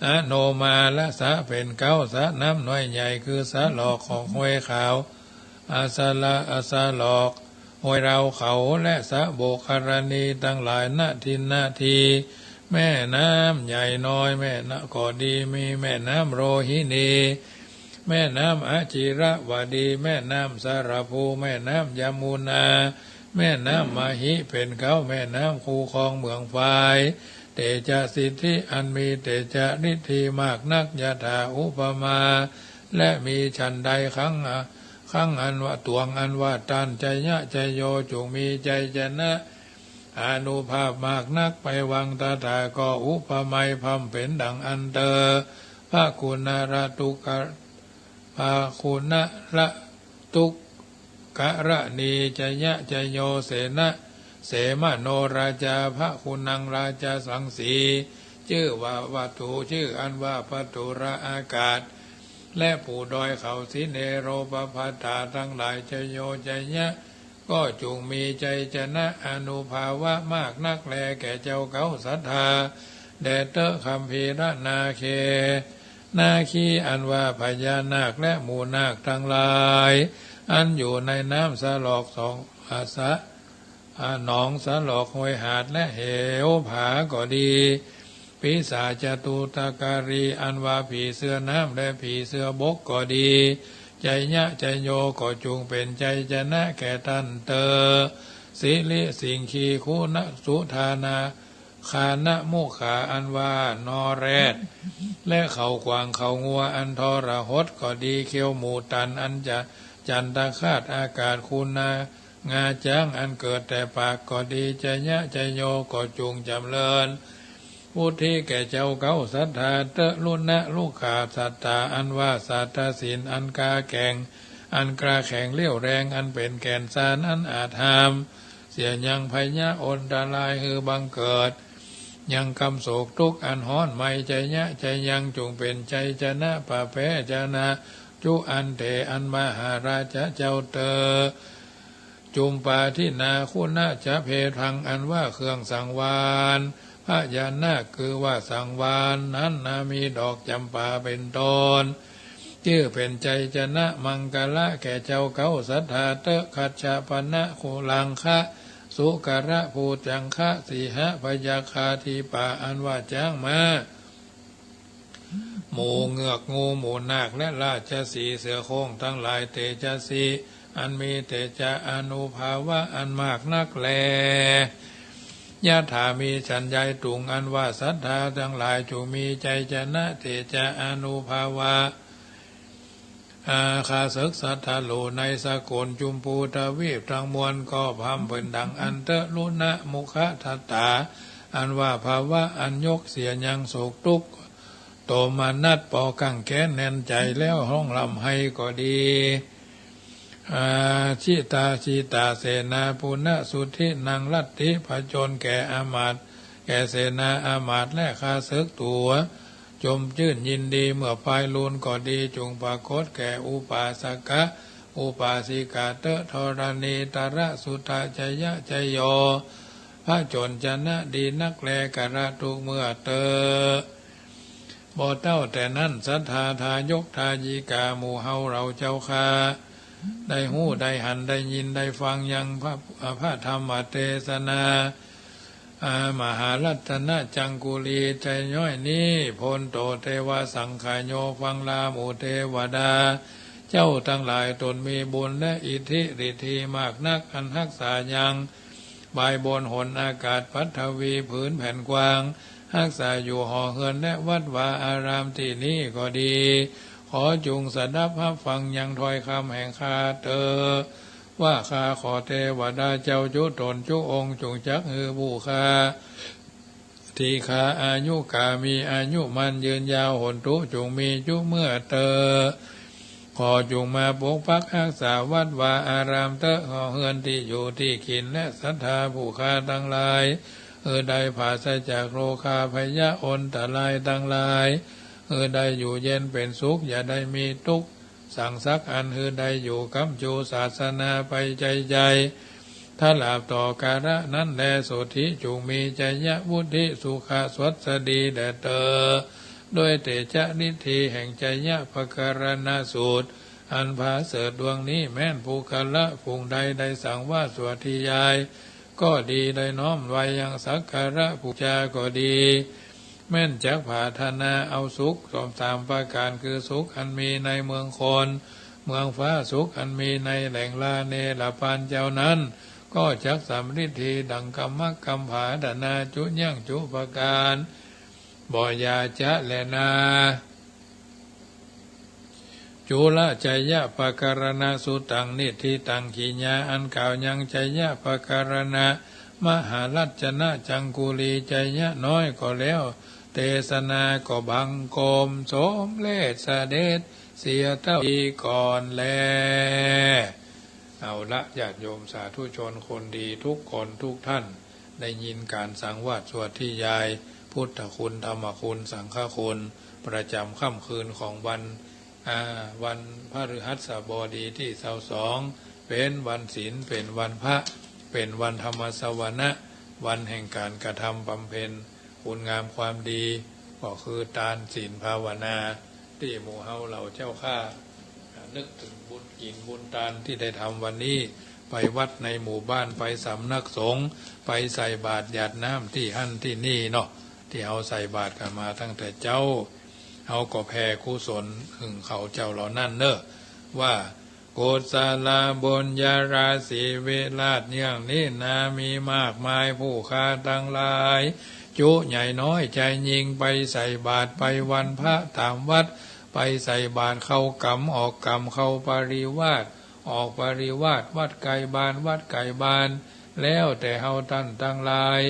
อโนมาละสะเป๋นเก๊าสระน้ำน้อยใหญ่ คือสะหลอกของห้วยขาว อสละ อสะหลอกห้วยราวเขา และสะโบกรณีตังหลาย นทินนาที แม่น้ำใหญ่น้อย แม่น้ำก็ดี มีแม่น้ำโรหินี แม่น้ำอจิรวดี แม่น้ำสระภู แม่น้ำยมุนา แม่น้ำมหิ เป๋นเก๊าแม่น้ำคู่ครองเมืองฝาย เตจะสิทธิ อันมีเตจะฤทธีมากนัก ยถาอุปมา และมีฉันใด ครั้ง ครั้งอันว่า ตวงอันว่า ต้าน ไชยะ ไชโย จุ่งมีไชยชนะ อานุภาพมากนัก ไปวัง ตถา ก็อุปไมยพร่ำเป๋นดั่งอันเตอ พระคุณรตุกะ พระคุณรตุกรณี ไชยะ ไชโย เสนะ เสมโนราจา พระคุณังราชสังสี จื้อว่า วัตถุ จื้ออันว่า พระตุรอากาศ และปู่ดอยเขาสิเนโรปพัตถาตังหลาย ไชโย ไชยะ ก็จุ่งมีไชยชนะ อานุภาวะมากนักแล แก่เจ้าเก๊าศรัทธา แด่เต๊อะ คัมภีรนาเค นาคี อันว่าพญานาคและหมู่นาคตังหลาย อันอยู่ในน้ำสะหลอกสอง อาสะ อาหนองสะหลอกห้วยหาดและเหวผาก็ดี ปีศาจจตุตการี อันว่าผีเสื้อน้ำและผีเสื้อบกก็ดี ไชยะ ไชโย ก็จุ่งเป๋นไชยชนะแก่ต้านเตอ สิริสิงคี คุนะสุธานา คานะมุขา อันว่านอแรด และเขากวางเขางัวอันทรหดก็ดี เขี้ยวหมูตันอันจะจันตคาตอากาศ คุณา งาจ๊างอันเกิดแต่ปากก็ดี ไชยะ ไชโย ก็จุ่งจ๋ำเริญ พุทธิแก่เจ้าเก๊าศรัทธาเต๊อะ รุณะรุกขาสัตตา อันว่าสัตตศิลป์อันกล้าแก่ง อันกล้าแข็งเรี่ยวแรง อันเป๋นแก่นซาน อันอาจห้ามเสียยังภัยยะอันตรายหื้อบังเกิด ยังกำโศกตุ๊กข์อันฮ้อนไหม้ ไชยะ ไชยัง จุ่งเป๋นไชยชนะ ปะแพชนะ จุอันเต อันมหาราชเจ้าเต๊อะ จุมปาทินา คุณะจะเพทัง อันว่าเครื่องสังวาลพญานาค คือว่าสังวาลนั้นนา มีดอกจ๋ำปาเป๋นต้น จื้อเป๋นไชยชนะมังคละแก่เจ้าเก๊าศรัทธาเต๊อะ คัชชะปนะ คุลังคะ สุกระ ภูจังคะ สีหพยัคฆาธิปา อันว่าจ๊างม้า หมูเงือก งู หมูนาค และราชสีห์ เสือโคร่งตังหลาย เตจะสี อันมีเตจะอานุภาวะอันมากนักแล ยถา มีฉันใด ตุง อันว่าศรัทธาตังหลายจุ่งมีไชยชนะ เตจะอานุภาวะ อา ข้าศึกศัตรูในสกลจุมพูทวีปตังมวลก็พร่ำเป๋นดั่งอันเต๊อะ รุณะมุคะทัตตา อันว่าภาวะอันยกเสียยังโศกตุ๊กข์ โตมนัสปอกั้งแค้นแน่นใจ๋แล้วฮ้องร่ำไห้ก็ดี อาชิตาชิตาเสนาปุณะสุทธินัง ลัทธิผจญแก่อามาตย์ แก่เสนาอามาตย์และข้าศึกตั๋ว จมจื้นยินดีเมื่อปายลูนก็ดี จุ่งปรากฏแก่อุปาสกะ อุปาสิกาเต๊อะ ธรณีตระสุตะจยะจโย ผจญชนะดีนักแล กระทุกเมื่อเต๊อะ บ่เต้าแต่นั้น ศรัทธาทายกทายิกาหมู่เฮาเหล่าเจ้าข้า ได้ฮู้ได้หันได้ยินได้ฟังยังพระ พระธรรมเตสนา อามหารัตนจังกุลีใจ๋น้อยนี้ โพนโตเตวสังขโย ฟังลาหมู่เตวดา เจ้าตังหลายตนมีบุญและอิทธิฤทธีมากนัก อันฮักษายัง บายบนหนอากาศ ปัทวีผืนแผ่นกว้าง ฮักษาอยู่หอเฮือนและวัดวาอารามตี้นี้ก็ดี ขอจุ่งสดับฮับฟังยังถ้อยกำแห่งข้าเต๊อะ ว่าข้าขอเตวดาเจ้าจุ๊ต๋นจุ๊องค์ จุ่งจักหื้อผู้ข้า ตี้ข้าอายุกามีอายุมั่นยืนยาว หนตุจุ่งมีจุ๊เมื่อเต๊อะ ขอจุ่งมาปกปักฮักษาวัดวาอารามเต๊อะ หอเฮือนตี้อยู่ตี้กิ๋นและศรัทธาผู้ข้าตังหลาย หื้อได้ผาศจากโรคาพยะอันตรายตังหลาย หื้อได้อยู่เย็นเป๋นสุข อย่าได้มีตุ๊กข์สังสักอัน หื้อได้อยู่ก๋ำจูศาสนาไปใจ๋ใจ๋ ถ้าลาบต่อกาละนั้นแล สุทธิจุ่งมีจยะวุฒิสุขะสวัสดีแด่เต๊อะ ด้วยเตจะฤทธีแห่งจยะปกรณสูตร อันผาเสริฐดวงนี้ แม้นปุคคละผู้ใดได้สังวาสสวดธิยายก็ดี ได้น้อมไหว้ยังสักการะปู๋จาก็ดี แม้นจักผาถนาเอาสุขสองสามประก๋าน คือสุขอันมีในเมืองคน เมืองฟ้า สุขอันมีในแหล่งลาเนรปานเจ้านั้น ก็จักสำริดดีดังกำมักกำผาถนาจุยังจุประก๋าน บ่อย่าจะแลนา จุลจยปกรณสุตตัง นิฏฐิตัง ขีญา อันกล่าวยังจยปกรณะ มหารัชนะจังกุลีจยะน้อยก็แล้ว เตสนาก็บังคมสมเร็จเสด็จเสียเต้าอี้ก่อนแล เอาละ ญาติโยมสาธุชนคนดีทุกคนทุกท่าน ได้ยินก๋านสังวาสสวดธิยาย พุทธคุณ ธรรมคุณ สังฆคุณ ประจ๋ำค่ำคืนของวัน อ่า วันพฤหัสบดีตี้ซาวสอง เป๋นวันศีล เป๋นวันพระ เป๋นวันธรรมสวนะ วันแห่งก๋านกระทำบำเพ็ญคุณงามความดี ก็คือตาน ศีล ภาวนา ตี้หมู่เฮาเหล่าเจ้าข้า นึกเถิงบุญกิ๋นบุญตานตี้ได้ทำวันนี้ ไปวัดในหมู่บ้าน ไปสำนักสงฆ์ ไปใส่บาตรหยาดน้ำตี้หั้นตี้นี่เนาะ ตี้เฮาใส่บาตรกั๋นมาตั้งแต่เจ๊า เฮาก็แผ่กุศลเถิงเขาเจ้าเหล่านั้นเน่อ ว่า กุศลบุญญาราศีวิราชเยื่องนี้นา มีมากมาย ผู้ข้าตังหลาย จุใหญ่น้อยจายยิ่ง ไปใส่บาตร ไปวันพระต๋ามวัด ไปใส่บาตรเข้ากรรมออกกรรม เข้าปริวาสออกปริวาส วัดใก้บ้านวัดใก้บ้าน แล้วแต่เฮาต้านตังหลาย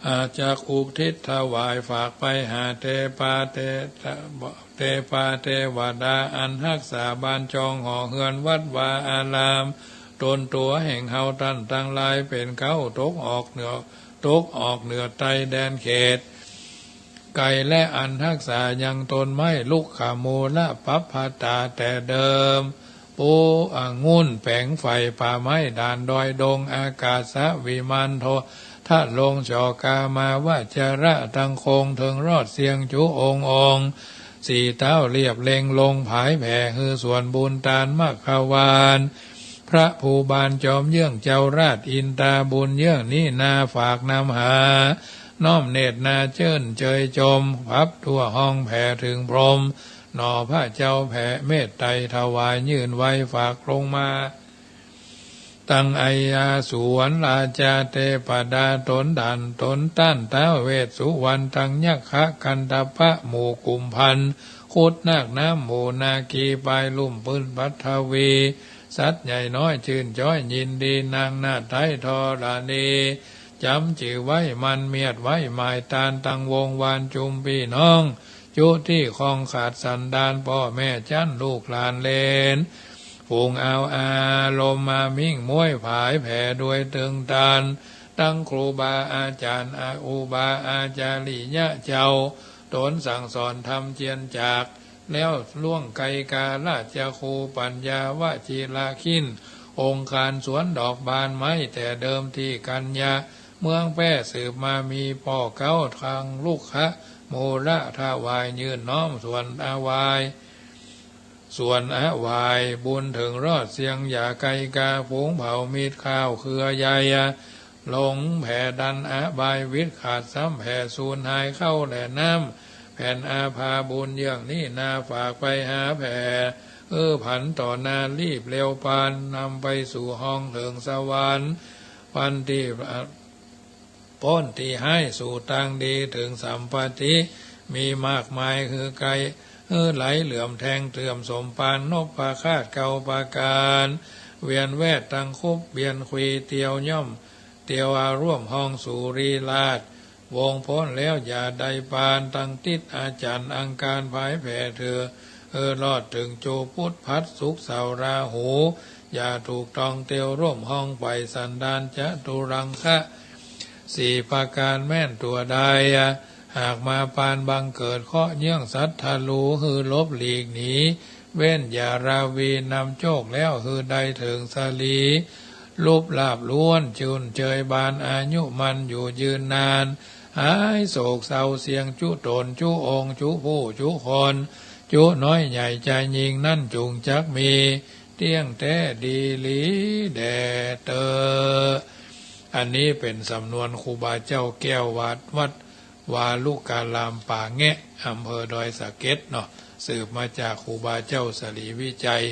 อาจจักอุทิศถวายฝากไปหาเตปาเต เตปาเตวดา อันฮักษาบ้านจองหอเฮือนวัดวาอาราม ต๋นตั๋วแห่งเฮาต้านตังหลายเป๋นเก๊า ตกออกเหนือ ตกออกเหนือใต้แดนเขตไกล และอันฮักษายังต้นไม้ลุกขมูลปัพพตาแต่เดิม ปูองุ่นแป๋งใฝ่ ป่าไม้ด่านดอยดง อากาสวิมานโท ทะลงจอกามาวจระ ตังคงเถิงรอดเสี้ยงจุองค์องค์ สี่เต๊าเรียบเล็งลงผายแผ่ หื้อส่วนบุญตานมัคควาน พระภูบาลจอมเยื่องเจ้าราชอินตา บุญเยื่องนี้นาฝากนำหา น้อมเนตรนาเจิญเจยจม พับทั่วห้องแผ่เถิงพรหม หน่อพระเจ้าแผ่เมตไตรถวาย ยื่นไว้ฝากลงมา ตังไอยาสวรราชาเตปดา ต๋นด่านต๋นต้านท้าวเวสสุวรรณ ตังยักขะกันทะปะหมู่กุมภัณฑ์ ครุฑนาคน้ำหมู่นาคี ปายลุ่มปื๊นปัทวี สัตว์ใหญ่น้อยจื้นจ๊อยยินดี นางนาฏไทยธรณี เจ จ๋ำจื้อไว้หมั้นเมียดไว้หมายตาน ตังวงวานจุมปี้น้อง จุตี้คองขาดสันดาน ป้อแม่จั๊นลูกหลานเหลน ฝูงเอาอารมณ์มามิ่งม้วยผายแผ่โดยเติงตาน ตังครูบาอาจ๋ารย์ อา อุบาอาจาริยะเจ้า ต๋นสั่งสอนธรรมเจียนจาก แล้วล่วงไกลกา ราชครูปัญญาวชิรคิน องค์การสวนดอกบานไม้ แต่เดิมตี้กัญญา เมืองแป้สืบมามีป้อเก๊า ตังลุกขะมูละถวาย ยื่นน้อมส่วนอวาย ส่วนอวายบุญเถิงรอดเสียงหย่าไกลกา ฝูงเผ่ามิตรข้าวเครือใย ลงแผ่ดันอบายวิตร ขาดซ้ำแผ่สูญหาย เข้าแลน้ำแผ่นอาภา บุญเยื่องนี้นา ฝากไปหาแผ่ เออ ผันต่อนา รีบเร็วปาน นำไปสู่ห้องเถิงสวรรค์ ปันติ ป๊นตี้ฮ้ายสู่ตางดี เถิงสัมปัตติมีมากมาย หื้อไกล หื้อไหลเหลื่อมแทงเถื่อมสมปาน นพคราชเก้าประก๋าน เวียนแวดตังคุบเวียนควี เตียวย่อมเตียวอาร่วมห้องสุริราช วงป๊นแล้วอย่าได้ปาน ตังติดอาจ๋ารย์อังคารผายแผ่เถิง เออ รอดเถิงโจปุตพัด ศุกร์เสาร์ราหู อย่าถูกต้องเตียวร่วมห้องไป สันดานจตุรังคะ สี่ประก๋านแม่นตั๋วได้ หากมาปานบังเกิดเคราะห์ เยื่องสัตว์ทะลู หื้อหลบหลีกหนี เว้นอย่าราวี นำโจคแล้ว หื้อได้เถิงสลี ลุบลาบล้วน จุ่นเจยบาน อายุมั่นอยู่ยืนนาน หายโศกเศร้าเสียง จุต๋นจุองค์จุผู้จุคน จุน้อยใหญ่จายญิง นั้นจุ่งจักมี เตี้ยงแต๊ดีหลีแด่เต๊อะ อันนี้เป๋นสำนวนครูบาเจ้าแก้ววัด วัดวาลุการามป่าแงะ อำเภอดอยสะเก็ดเนาะ สืบมาจากครูบาเจ้าสลีวิชัย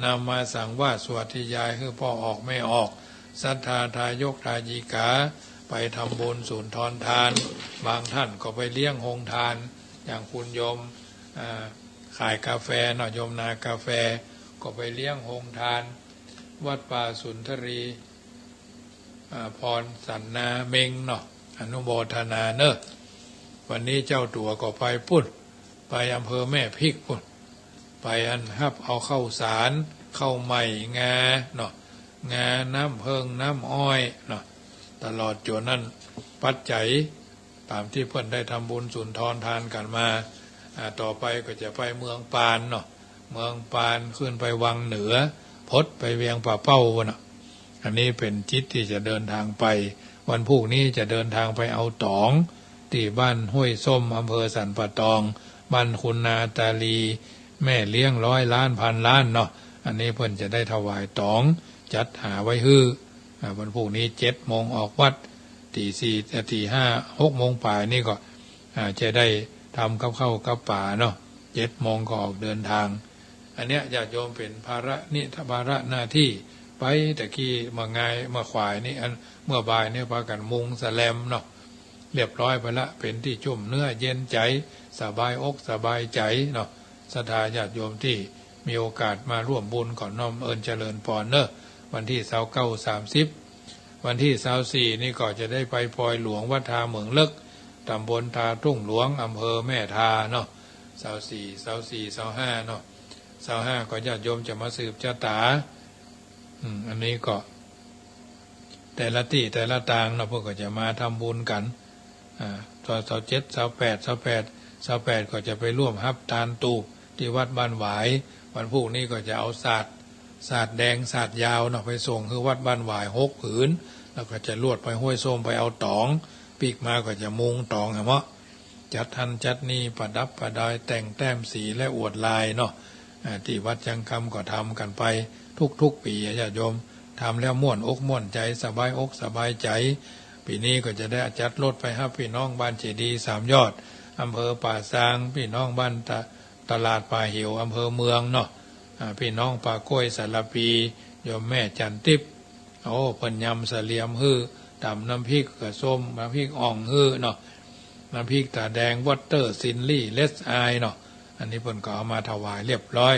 นำมาสังวาสสวดธยาย หื้อป้อออกแม่ออก ศรัทธาทายกทายิกา ไปทำบุญสุนทรทาน บางท่านก็ไปเลี้ยงโฮงทาน อย่างคุณโยม อ่า ขายกาแฟเนาะ โยมนากาแฟ ก็ไปเลี้ยงโฮงทาน วัดป่าสุนทรี อ่า พรสันนาเม็งเนาะ อนุโมทนาเนอะ วันนี้เจ้าตั๋วก็ไปปุ้น ไปอำเภอแม่พริกปุ้น ไปอันฮับเอาข้าวสาร ข้าวใหม่ งาเนาะ งา น้ำเผิ้ง น้ำอ้อยเนาะ ตลอดจ๋วนอันปัจจัย ต๋ามตี้เปิ้นได้ทำบุญสุนทรทานกั๋นมา อ่า ต่อไปก็จะไปเมืองปานเนาะ เมืองปานขึ้นไปวังเหนือ พดไปเวียงป่าเป้าน่ะ อันนี้เป๋นจิตตี้จะเดินทางไป วันพูกนี้จะเดินทางไปเอาต๋อง ตี้บ้านห้วยส้ม อำเภอสันป่าตอง บ้านคุณนาตาลี แม่เลี้ยงร้อยล้านพันล้านเนาะ อันนี้เปิ้นจะได้ถวายต๋อง จัดหาไว้หื้อ อ่า วันพูกนี้เจ็ดโมงออกวัด ตีสี่ เอ่อ ตีห้า หกโมงป๋ายนี่ก็ อ่า จะได้ทำกับข้าวกับป๋าเนาะ เจ็ดโมงก็ออกเดินทาง อันเนี้ยญาติโยมเป๋นภาระนิ ภาระหน้าตี้ ไปตะกี้เมื่องายเมื่อขวายนี่ อันเมื่อบ่ายนี่ปากั๋นมุงสแลมเนาะ เรียบร้อยไปละ เป๋นตี้จุ่มเนื้อเย็นใจ๋ สบายอกสบายใจ๋เนาะ ศรัทธาญาติโยมตี้มีโอกาสมาร่วมบุญก็น้อมเอิญเจริญปอนเนอะ วันตี้ซาวเก้า สามสิบ วันตี้ซาวสี่นี่ก็จะได้ไปปอยหลวงวัดทาเหมิงเล็ก ตำบลทาทุ่งหลวง อำเภอแม่ทาเนาะ ซาวสี่ ซาวสี่ ซาวห้าเนาะ ซาวห้าก็ญาติโยมจะมาสืบจะต๋า อืม อันนี้ก็ แต่ละตี้แต่ละตางเนาะ เปิ้นก็จะมาทำบุญกั๋น อ่า ซาวเจ็ด ซาวแปด ซาวแปด ซาวแปดก็จะไปร่วมฮับตานตูบตี้วัดบ้านหวาย วันพูกนี้ก็จะเอาสาด สาดแดงสาดยาวเนาะ ไปส่งหื้อวัดบ้านหวายหกผืน แล้วก็จะลวดไปห้วยส้มไปเอาต๋อง ปิ๊กมาก็จะมุงต๋องหั้นเนาะ จัดหั้นจัดนี่ประดับประดอยแต่งแต้มสีและอวดลายเนาะ อ่า ตี้วัดยังคำก็ทำกั๋นไปทุกๆ ปี๋อะญาติโยม ทำแล้วม่วนอกม่วนใจ๋ สบายอกสบายใจ๋ ปี๋นี้ก็จะได้จัดรถไปฮับปี้น้องบ้านเจดีย์สามยอด อำเภอป่าซาง ปี้น้องบ้านตะ ตลาดป่าเหว อำเภอเมืองเนาะ อ่า ปี้น้องป่าโก้ย สารภี โยมแม่จันทร์ติ๊บ โอ้ เปิ้นยำเสลียมหื้อ ต๋ำน้ำพริกกะส้ม น้ำพริกอ่องหื้อเนาะ น้ำพริกต๋าแดง วอเตอร์ ซิลลี่ เลสอายเนาะ อันนี้เปิ้นก็เอามาถวายเรียบร้อย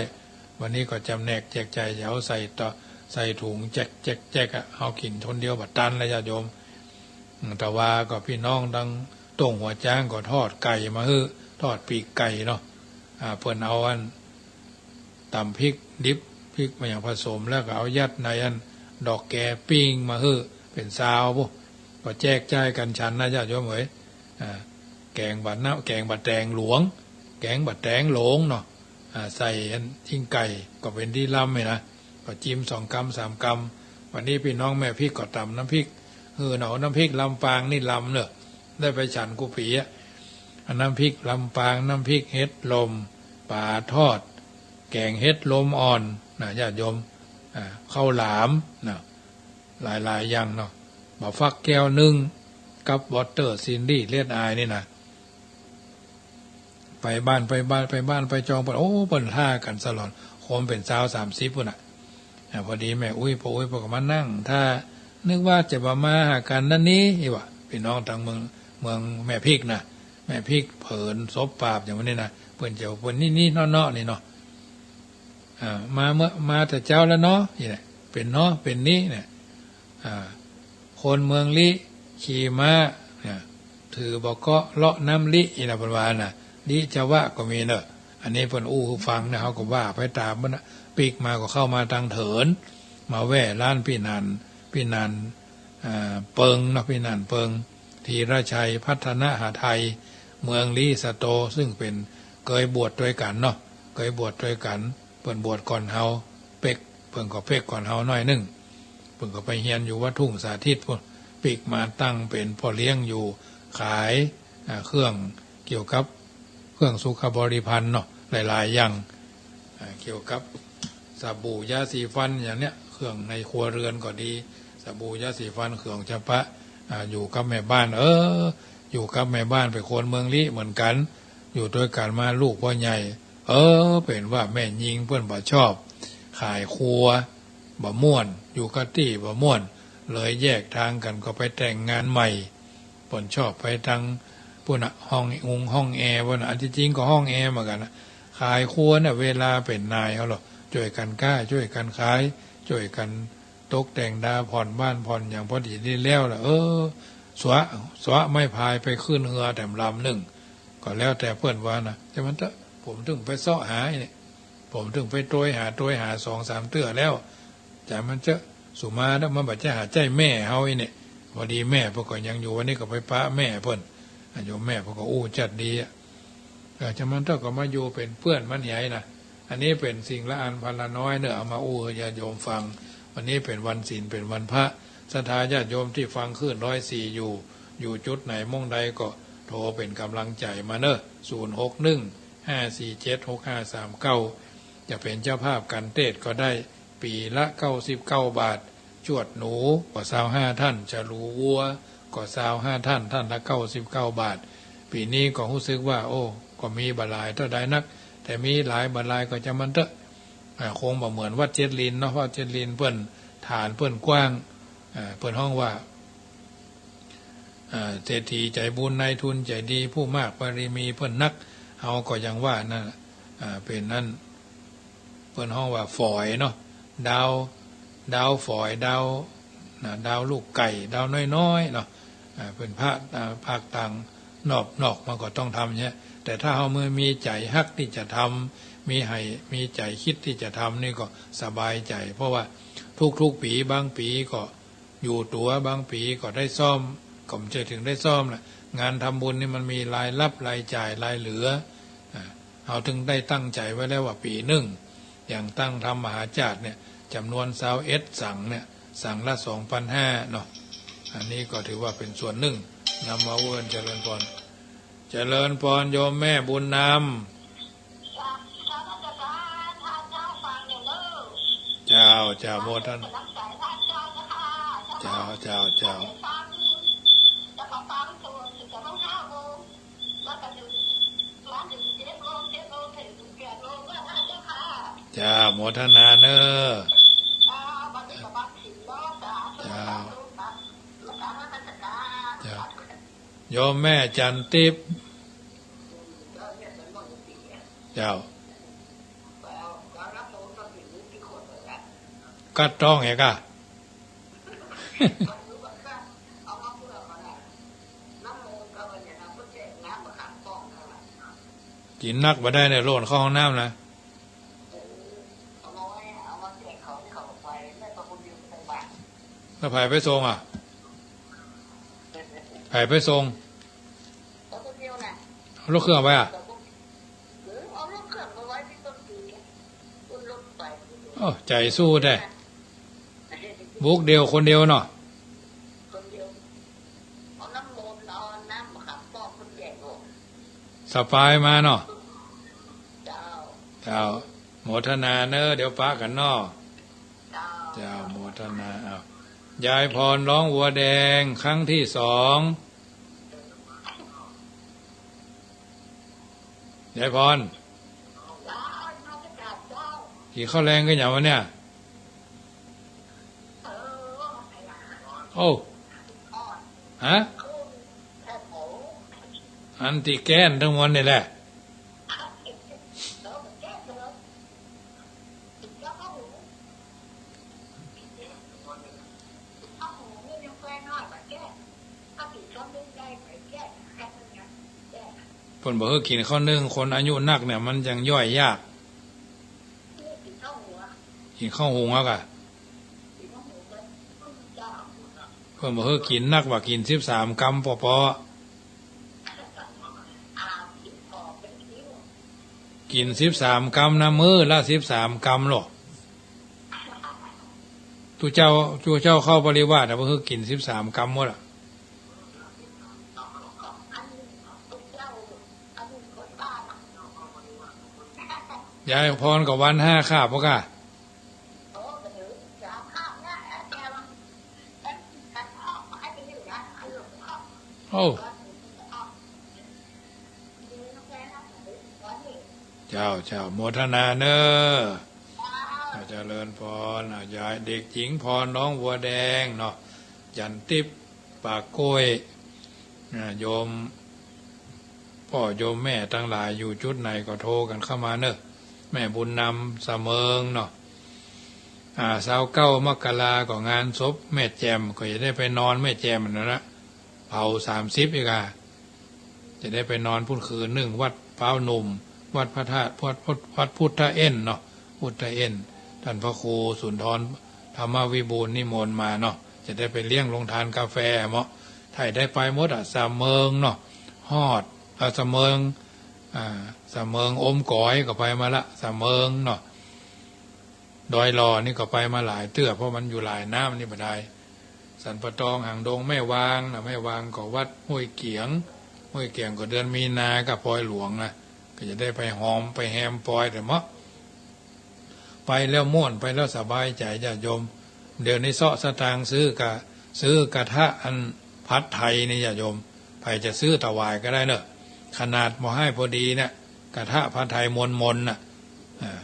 วันนี้ก็จำแนกแจกจ่าย เอาใส่ต่อ ใส่ถุงแจกแจกแจกอะ เอากิ๋นคนเดียวบ่ตันละญาติโยม อืม ตะวาก็ปี้น้องตังโต้งหัวจ๊างก็ทอดไก่มาหื้อ ทอดปีกไก่เนาะ อ่า เปิ้นเอาอัน ต๋ำพริกดิบ พริกมาหยังผสม แล้วก็เอายัดในอันดอกแกปิ้งมาหื้อ เป๋นซาวปู้น ก็แจกจ่ายกั๋นฉันนะญาติโยมเอ๋ย อ่า แก๋งบ่าเนา แก๋งบ่าแตงหลวง แก๋งบ่าแตงหลวงเนาะ อ่า ใส่อันทิ้งไก่ ก็เป๋นตี้ลำนี่นะ ก็จิ้มสองกำสามกำ วันนี้ปี้น้องแม่พริกก็ต๋ำน้ำพริก หื้อเอาน้ำพริกลำปางนี่ลำเน่อ ได้ไปฉันกู้ปี๋อะ อันน้ำพริกลำปาง น้ำพริกเห็ดลม ป๋าทอด แก๋งเห็ดลมอ่อนนะญาติโยม อ่า ข้าวหลามนะ หลายๆ อย่างเนาะ บ่าฟักแก้วนึ่ง กับวอเตอร์ซินดี้เลียดอายนี่นะ ไปบ้าน ไปบ้าน ไปบ้าน ไปจองเปิ้น โอ้ เปิ้นถ้ากั๋นสลอน คนเป๋นซาวสามสิบปู้นน่ะ อ่า พอดีแม่อุ๊ย ป้ออุ๊ย เปิ้นก็มานั่งถ้า นึกว่าจะบ่ามาหากั๋นนั้นนี้ อี่หว่า ปี้น้องตังเมือง เมืองแม่พริกนะ แม่พริกเผิน ศพปราบ อย่างวันนี้นะ เปิ้นจะ เปิ้นนี่ๆ เนาะๆ นี่เนาะ อ่า มาเมื่อ มาแต่เจ๊าแล้วเนาะ นี่แหละ เป๋นเนาะ เป๋นนี้เนี่ย อ่า คนเมืองลี้ ขี่ม้าเนี่ย ถือบ่าเก๊าะเลาะน้ำลี้ อี่นะ เปิ้นว่านะ ลี้จาวะก็มีเน่อ อันนี้เปิ้นอู้หื้อฟังนะ เฮาก็ว่าไปต๋ามเปิ้นนะ ปิ๊กมาก็เข้ามาตังเถิน มาแว่ร้านปี้หนาน ปี้หนาน อ่า เปิงเนาะ ปี้หนานเปิง ธีรชัย พัฒนหทัย เมืองลี้สะโต ซึ่งเป๋น เกยบวชตวยกั๋นเนาะ เกยบวชตวยกั๋น เปิ้นบวชก่อนเฮา เป๊ก เปิ้นก็เป๊กก่อนเฮาหน้อยนึ่ง เปิ้นก็ไปเฮียนอยู่วัดทุ่งสาธิตปู้น ปิ๊กมาตั้งเป๋นป้อเลี้ยงอยู่ ขาย อ่า เครื่องเกี่ยวกับเครื่องสุขบริภัณฑ์เนาะ หลายๆ อย่าง อ่า เกี่ยวกับสบู่ยาสีฟันอย่างเนี้ย เครื่องในครัวเรือนก็ดี สบู่ยาสีฟัน เครื่องชำระ อ่า อยู่กับแม่บ้าน เออ อยู่กับแม่บ้านเป๋นคนเมืองลี้เหมือนกั๋น อยู่ตวยกั๋นมาลูกป้อใหญ่ เออ เป๋นว่าแม่ญิงเปิ้นบ่าชอบ ขายครัว บ่าม่วน อยู่กับตี้บ่าม่วน เลยแยกตางกั๋น ก็ไปแต่งงานใหม่ เปิ้นชอบไปตังปู้นน่ะ ห้องอุงห้องแอร์ปู้นน่ะ อันตี้จริงก็ห้องแอร์เหมือนกั๋นน่ะ ขายครัวเนี่ย เวลาเป๋นนายเฮาหรอก จ้วยกั๋นก๊า จ้วยกั๋นขาย จ้วยกั๋นตกแต่งดา ผ่อนบ้านผ่อนหยัง พอดีนี้แล้วล่ะ เออ สวะ สวะไม้พายไปขึ้นเฮือแถมลำนึ่ง ก็แล้วแต่เปิ้นว่านะ จามันเต๊อะ ผมเถิงไปเซาะหานี่ ผมเถิงไปตวยหา ตวยหาสองสามเตื้อแล้ว จามันเต๊อะ สุมาเต๊อะ มันบ่ใจ้หาใจ้แม่เฮาอี้เนี่ย พอดีแม่เปิ้นก็ยังอยู่ วันนี้ก็ไปปะแม่เปิ้น อ่ะ โยมแม่เปิ้นก็อู้จัดดีอะ เออ จามันเต๊อะ ก็มาอยู่เป๋นเปื้อนมันใหญ่นะ อันนี้เป๋นสิ่งละอันพันละน้อยเน่อ เอามาอู้หื้อญาติโยมฟัง วันนี้เป๋นวันศีล เป๋นวันพระ ศรัทธาญาติโยมตี้ฟังคลื่นร้อยสี่อยู่ อยู่จุดไหนม่องใดก็โทรเป๋นก๋ำลังใจ๋มาเน่อ ศูนย์หกหนึ่ง ห้าสี่เจ็ด หกห้าสามเก้า จะเป๋นเจ้าภาพก๋านเตสน์ก็ได้ ปี๋ละเก้าสิบเก้าบาท จวดหนูก็ซาวห้าท่าน ฉลูวัวก็ซาวห้าท่าน ท่านละเก้าสิบเก้าบาท ปี๋นี้ก็ฮู้สึกว่า โอ้ ก็มีบ่หลายเต้าใดนัก แต่มีหลายบ่หลายก็จามันเต๊อะ อ่า คงบ่เหมือนวัดเจ็ดลินเนาะ วัดเจ็ดลินเปิ้นฐานเปิ้นกว้าง อ่า เปิ้นฮ้องว่า อ่า เศรษฐีใจ๋บุญ นายทุนใจ๋ดี ผู้มากบารมีเปิ้นนัก เฮาก็ยังว่านั่น อ่า เป๋นนั่น เปิ้นฮ้องว่าฝอยเนาะ ดาว ดาวฝอย ดาว นะ ดาวลูกไก่ ดาวน้อยๆ เนาะ อ่า เป๋นพระ อ่า ภาคต่างนอก นอกมันก็ต้องทำเนี่ย แต่ถ้าเฮามีใจ๋ฮักตี้จะทำ มีให มีใจ๋กึ๊ดตี้จะทำนี่ก็สบายใจ๋ เพราะว่าทุกๆ ปี๋ บางปี๋ก็ อยู่ตั๋ว บางปี๋ก็ได้ซ่อม ก็บ่ใจ้เถิงได้ซ่อมแหละ งานทำบุญนี่มันมีรายรับ รายจ่าย รายเหลือ อ่า เฮาเถิงได้ตั้งใจ๋ไว้แล้วว่าปี๋นึ่ง อย่างตั้งทำมหาจาดเนี่ย จ๋ำนวนซาวเอ็ดสังเนี่ย สังละสองปันห้าเนาะ อันนี้ก็ถือว่าเป๋นส่วนนึ่ง นำมาเวิ้น เจริญปอน เจริญปอนโยมแม่บุญนำ เจ้า เจ้า โมทนา เจ้า เจ้า เจ้า เจ้า โมทนาเน่อ เจ้า เจ้า โยมแม่จันทิพย์ เจ้า กัดต้องเอกอะ กิ๋นนักบ่ได้เนี่ย โล่นเข้าห้องน้ำนะ แล้วใผไปส่งอะ ใผไปส่ง เอารถเครื่องไปอะ โอ้ ใจ๋สู้แต๊ บุกเดี่ยวคนเดียวเนาะ สบายมาเนาะ เจ้า โมทนาเน้อ เดี๋ยวปะกั๋นเนาะ เจ้า โมทนา อ้าว ยายพรร้องวัวแดงครั้งตี้สอง ยายพร กิ๋นข้าวแลงกั๋นยังวะเนี่ย โอ้ ฮะ อันตี้แก้นตึงวันนี่แหละ เปิ้นบ่หื้อกิ๋นข้าวนึ่ง คนอายุนักเนี่ย มันจั่งย่อยยาก กิ๋นข้าวหุงเอาก่ะ เปิ้นบ่หื้อกิ๋นนักว่า กิ๋นสิบสามกำปอๆ กิ๋นสิบสามกำนะ มื้อละสิบสามกำหรอ ตุ๊เจ้า ตุ๊เจ้าเข้าปริวาสอะ บ่หื้อกิ๋นสิบสามกำหมดอะ ยายพรก็วันห้าคาบบ่ก่ะ โอ้ เจ้า เจ้า โมทนาเน้อ เจ้า เจริญพร อ่ะ ยาย เด็กหญิงพรร้องวัวแดงเนาะ จันทิพย์ ปากกล้วย อ่า โยมป้อโยมแม่ตังหลายอยู่จุดไหนก็โทรกั๋นเข้ามาเน้อ แม่บุญนำสะเมิงเนาะ อ่า ซาวเก้ามกราก็งานศพแม่แจ่ม ก็จะได้ไปนอนแม่แจ่มนั่นละ เผาสามสิบอีกอ่ะ จะได้ไปนอนพุ้นคืนนึ่ง วัดพร้าวหนุ่ม วัดพระธาตุ วัด วัด วัดพุทธเอ็นเนาะ พุทธเอ็น ต้านพระครูสุนทรธรรมวิบูลย์นิมนต์มาเนาะ จะได้ไปเลี้ยงโฮงทานกาแฟเนาะ ไผได้ไปหมดอะ สะเมิงเนาะ ฮอด อ่า สะเมิง อ่า สะเมิงอมก๋อยก็ไปมาละ สะเมิงเนาะ ดอยหล่อนี่ก็ไปมาหลายเตื้อ เพราะมันอยู่หลายน้ำนี่บ่ได้ สันป่าตอง หางดง แม่วางนะ แม่วางก็วัดห้วยเกี๋ยง ห้วยเกี๋ยงก็เดือนมีนากับปอยหลวงนะ ก็จะได้ไปหอมไปแฮมปอยแต๊เมาะ ไปแล้วม่วน ไปแล้วสบายใจ๋ญาติโยม เดี๋ยวนี้เซาะสตางค์ซื้อกะ ซื้อกระทะอันผัดไทยนี่ญาติโยม ใผจะซื้อถวายก็ได้เน้อ ขนาดบ่หื้อพอดีเนี่ย กระทะผัดไทยมนๆ น่ะ อ่า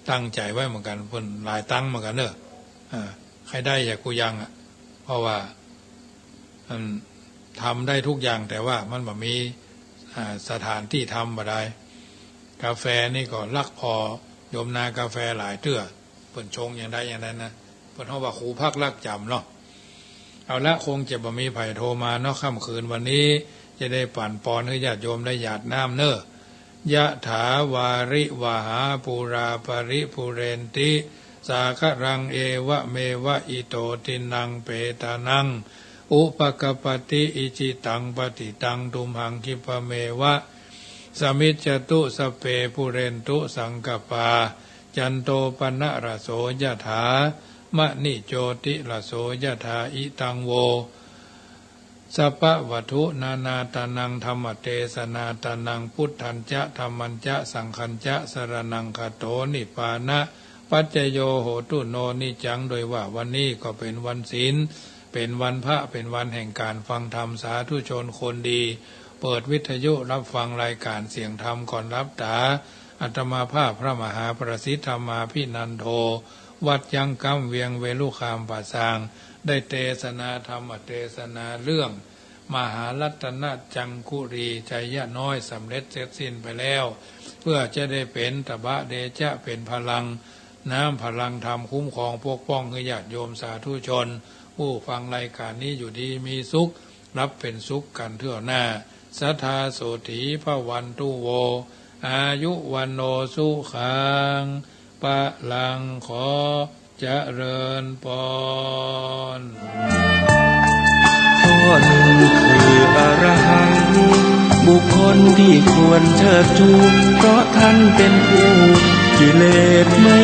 ตั้งใจ๋ไว้เหมือนกั๋น เปิ้นหลายตังค์เหมือนกั๋นเน้อ อ่า ใค่ได้อย่างกู้อย่างอะ เพราะว่า มันทำได้ทุกอย่าง แต่ว่ามันบ่มี อ่า สถานตี้ทำบ่ได้ กาแฟนี่ก็ลักผ่อโยมนากาแฟหลายเตื้อ เปิ้นชงอย่างใดอย่างนั้นนะ เปิ้นฮ้องว่าครูพักลักจ๋ำเนาะ เอาละ คงจะบ่มีใผโทรมาเนาะ ค่ำคืนวันนี้ จะได้ปั๋นปอนหื้อญาติโยมได้หยาดน้ำเน้อ ยะถาวาริวหาปูราปะริปูเรนติ สาคะรัง เอวะเมวะ อิโตทินนังเปตานัง อุปะกัปปะติ อิจิตังปัตถิตัง ตุมหังคิปะเมวะ สะมิจจตุ สัพเพปูเรนตุ สังกัปปา จันโตปะนะระโส ยะถา มะณิโจติระโส ยะถา อิตัง โว สัพพะวัตถุนานาตานัง ธัมมะเตสนาตานัง พุทธัญจะ ธัมมัญจะ สังฆัญจะ สะระณังคาโถ นิพพานะปัจจโย โหตุ โน นิจจัง โดยว่าวันนี้ก็เป๋นวันศีล เป๋นวันพระ เป๋นวันแห่งก๋านฟังธรรม สาธุชนคนดี เปิดวิทยุฮับฟังรายก๋านเสียงธรรมก่อนหลับต๋า อาตมาภาพพระมหาประสิทธิ์ธรรมาภินันโท วัดจ๊างกำ เวียงเวลุคามป่าซาง ได้เตสนาธรรมเตสนาเรื่อง มหารัตนจังคุรี ชัยน้อย สำเร็จเสร็จสิ้นไปแล้ว เพื่อจะได้เป๋นตบะเดชะ เป๋นพลังน้ำพลังธรรมคุ้มครองปกป้องหื้อญาติโยมสาธุชน ผู้ฟังรายก๋านนี้อยู่ดีมีสุข ฮับเป๋นสุขกั๋นเตื้อหน้า สัทธาโสตถีภะวันตุ โว อายุวัณโณสุขัง พลัง ขอเจริญปอน ข้อหนึ่งคืออรหันต์ บุคคลที่ควรเชิดชู เพราะท่านเป็นผู้กิเลสไม่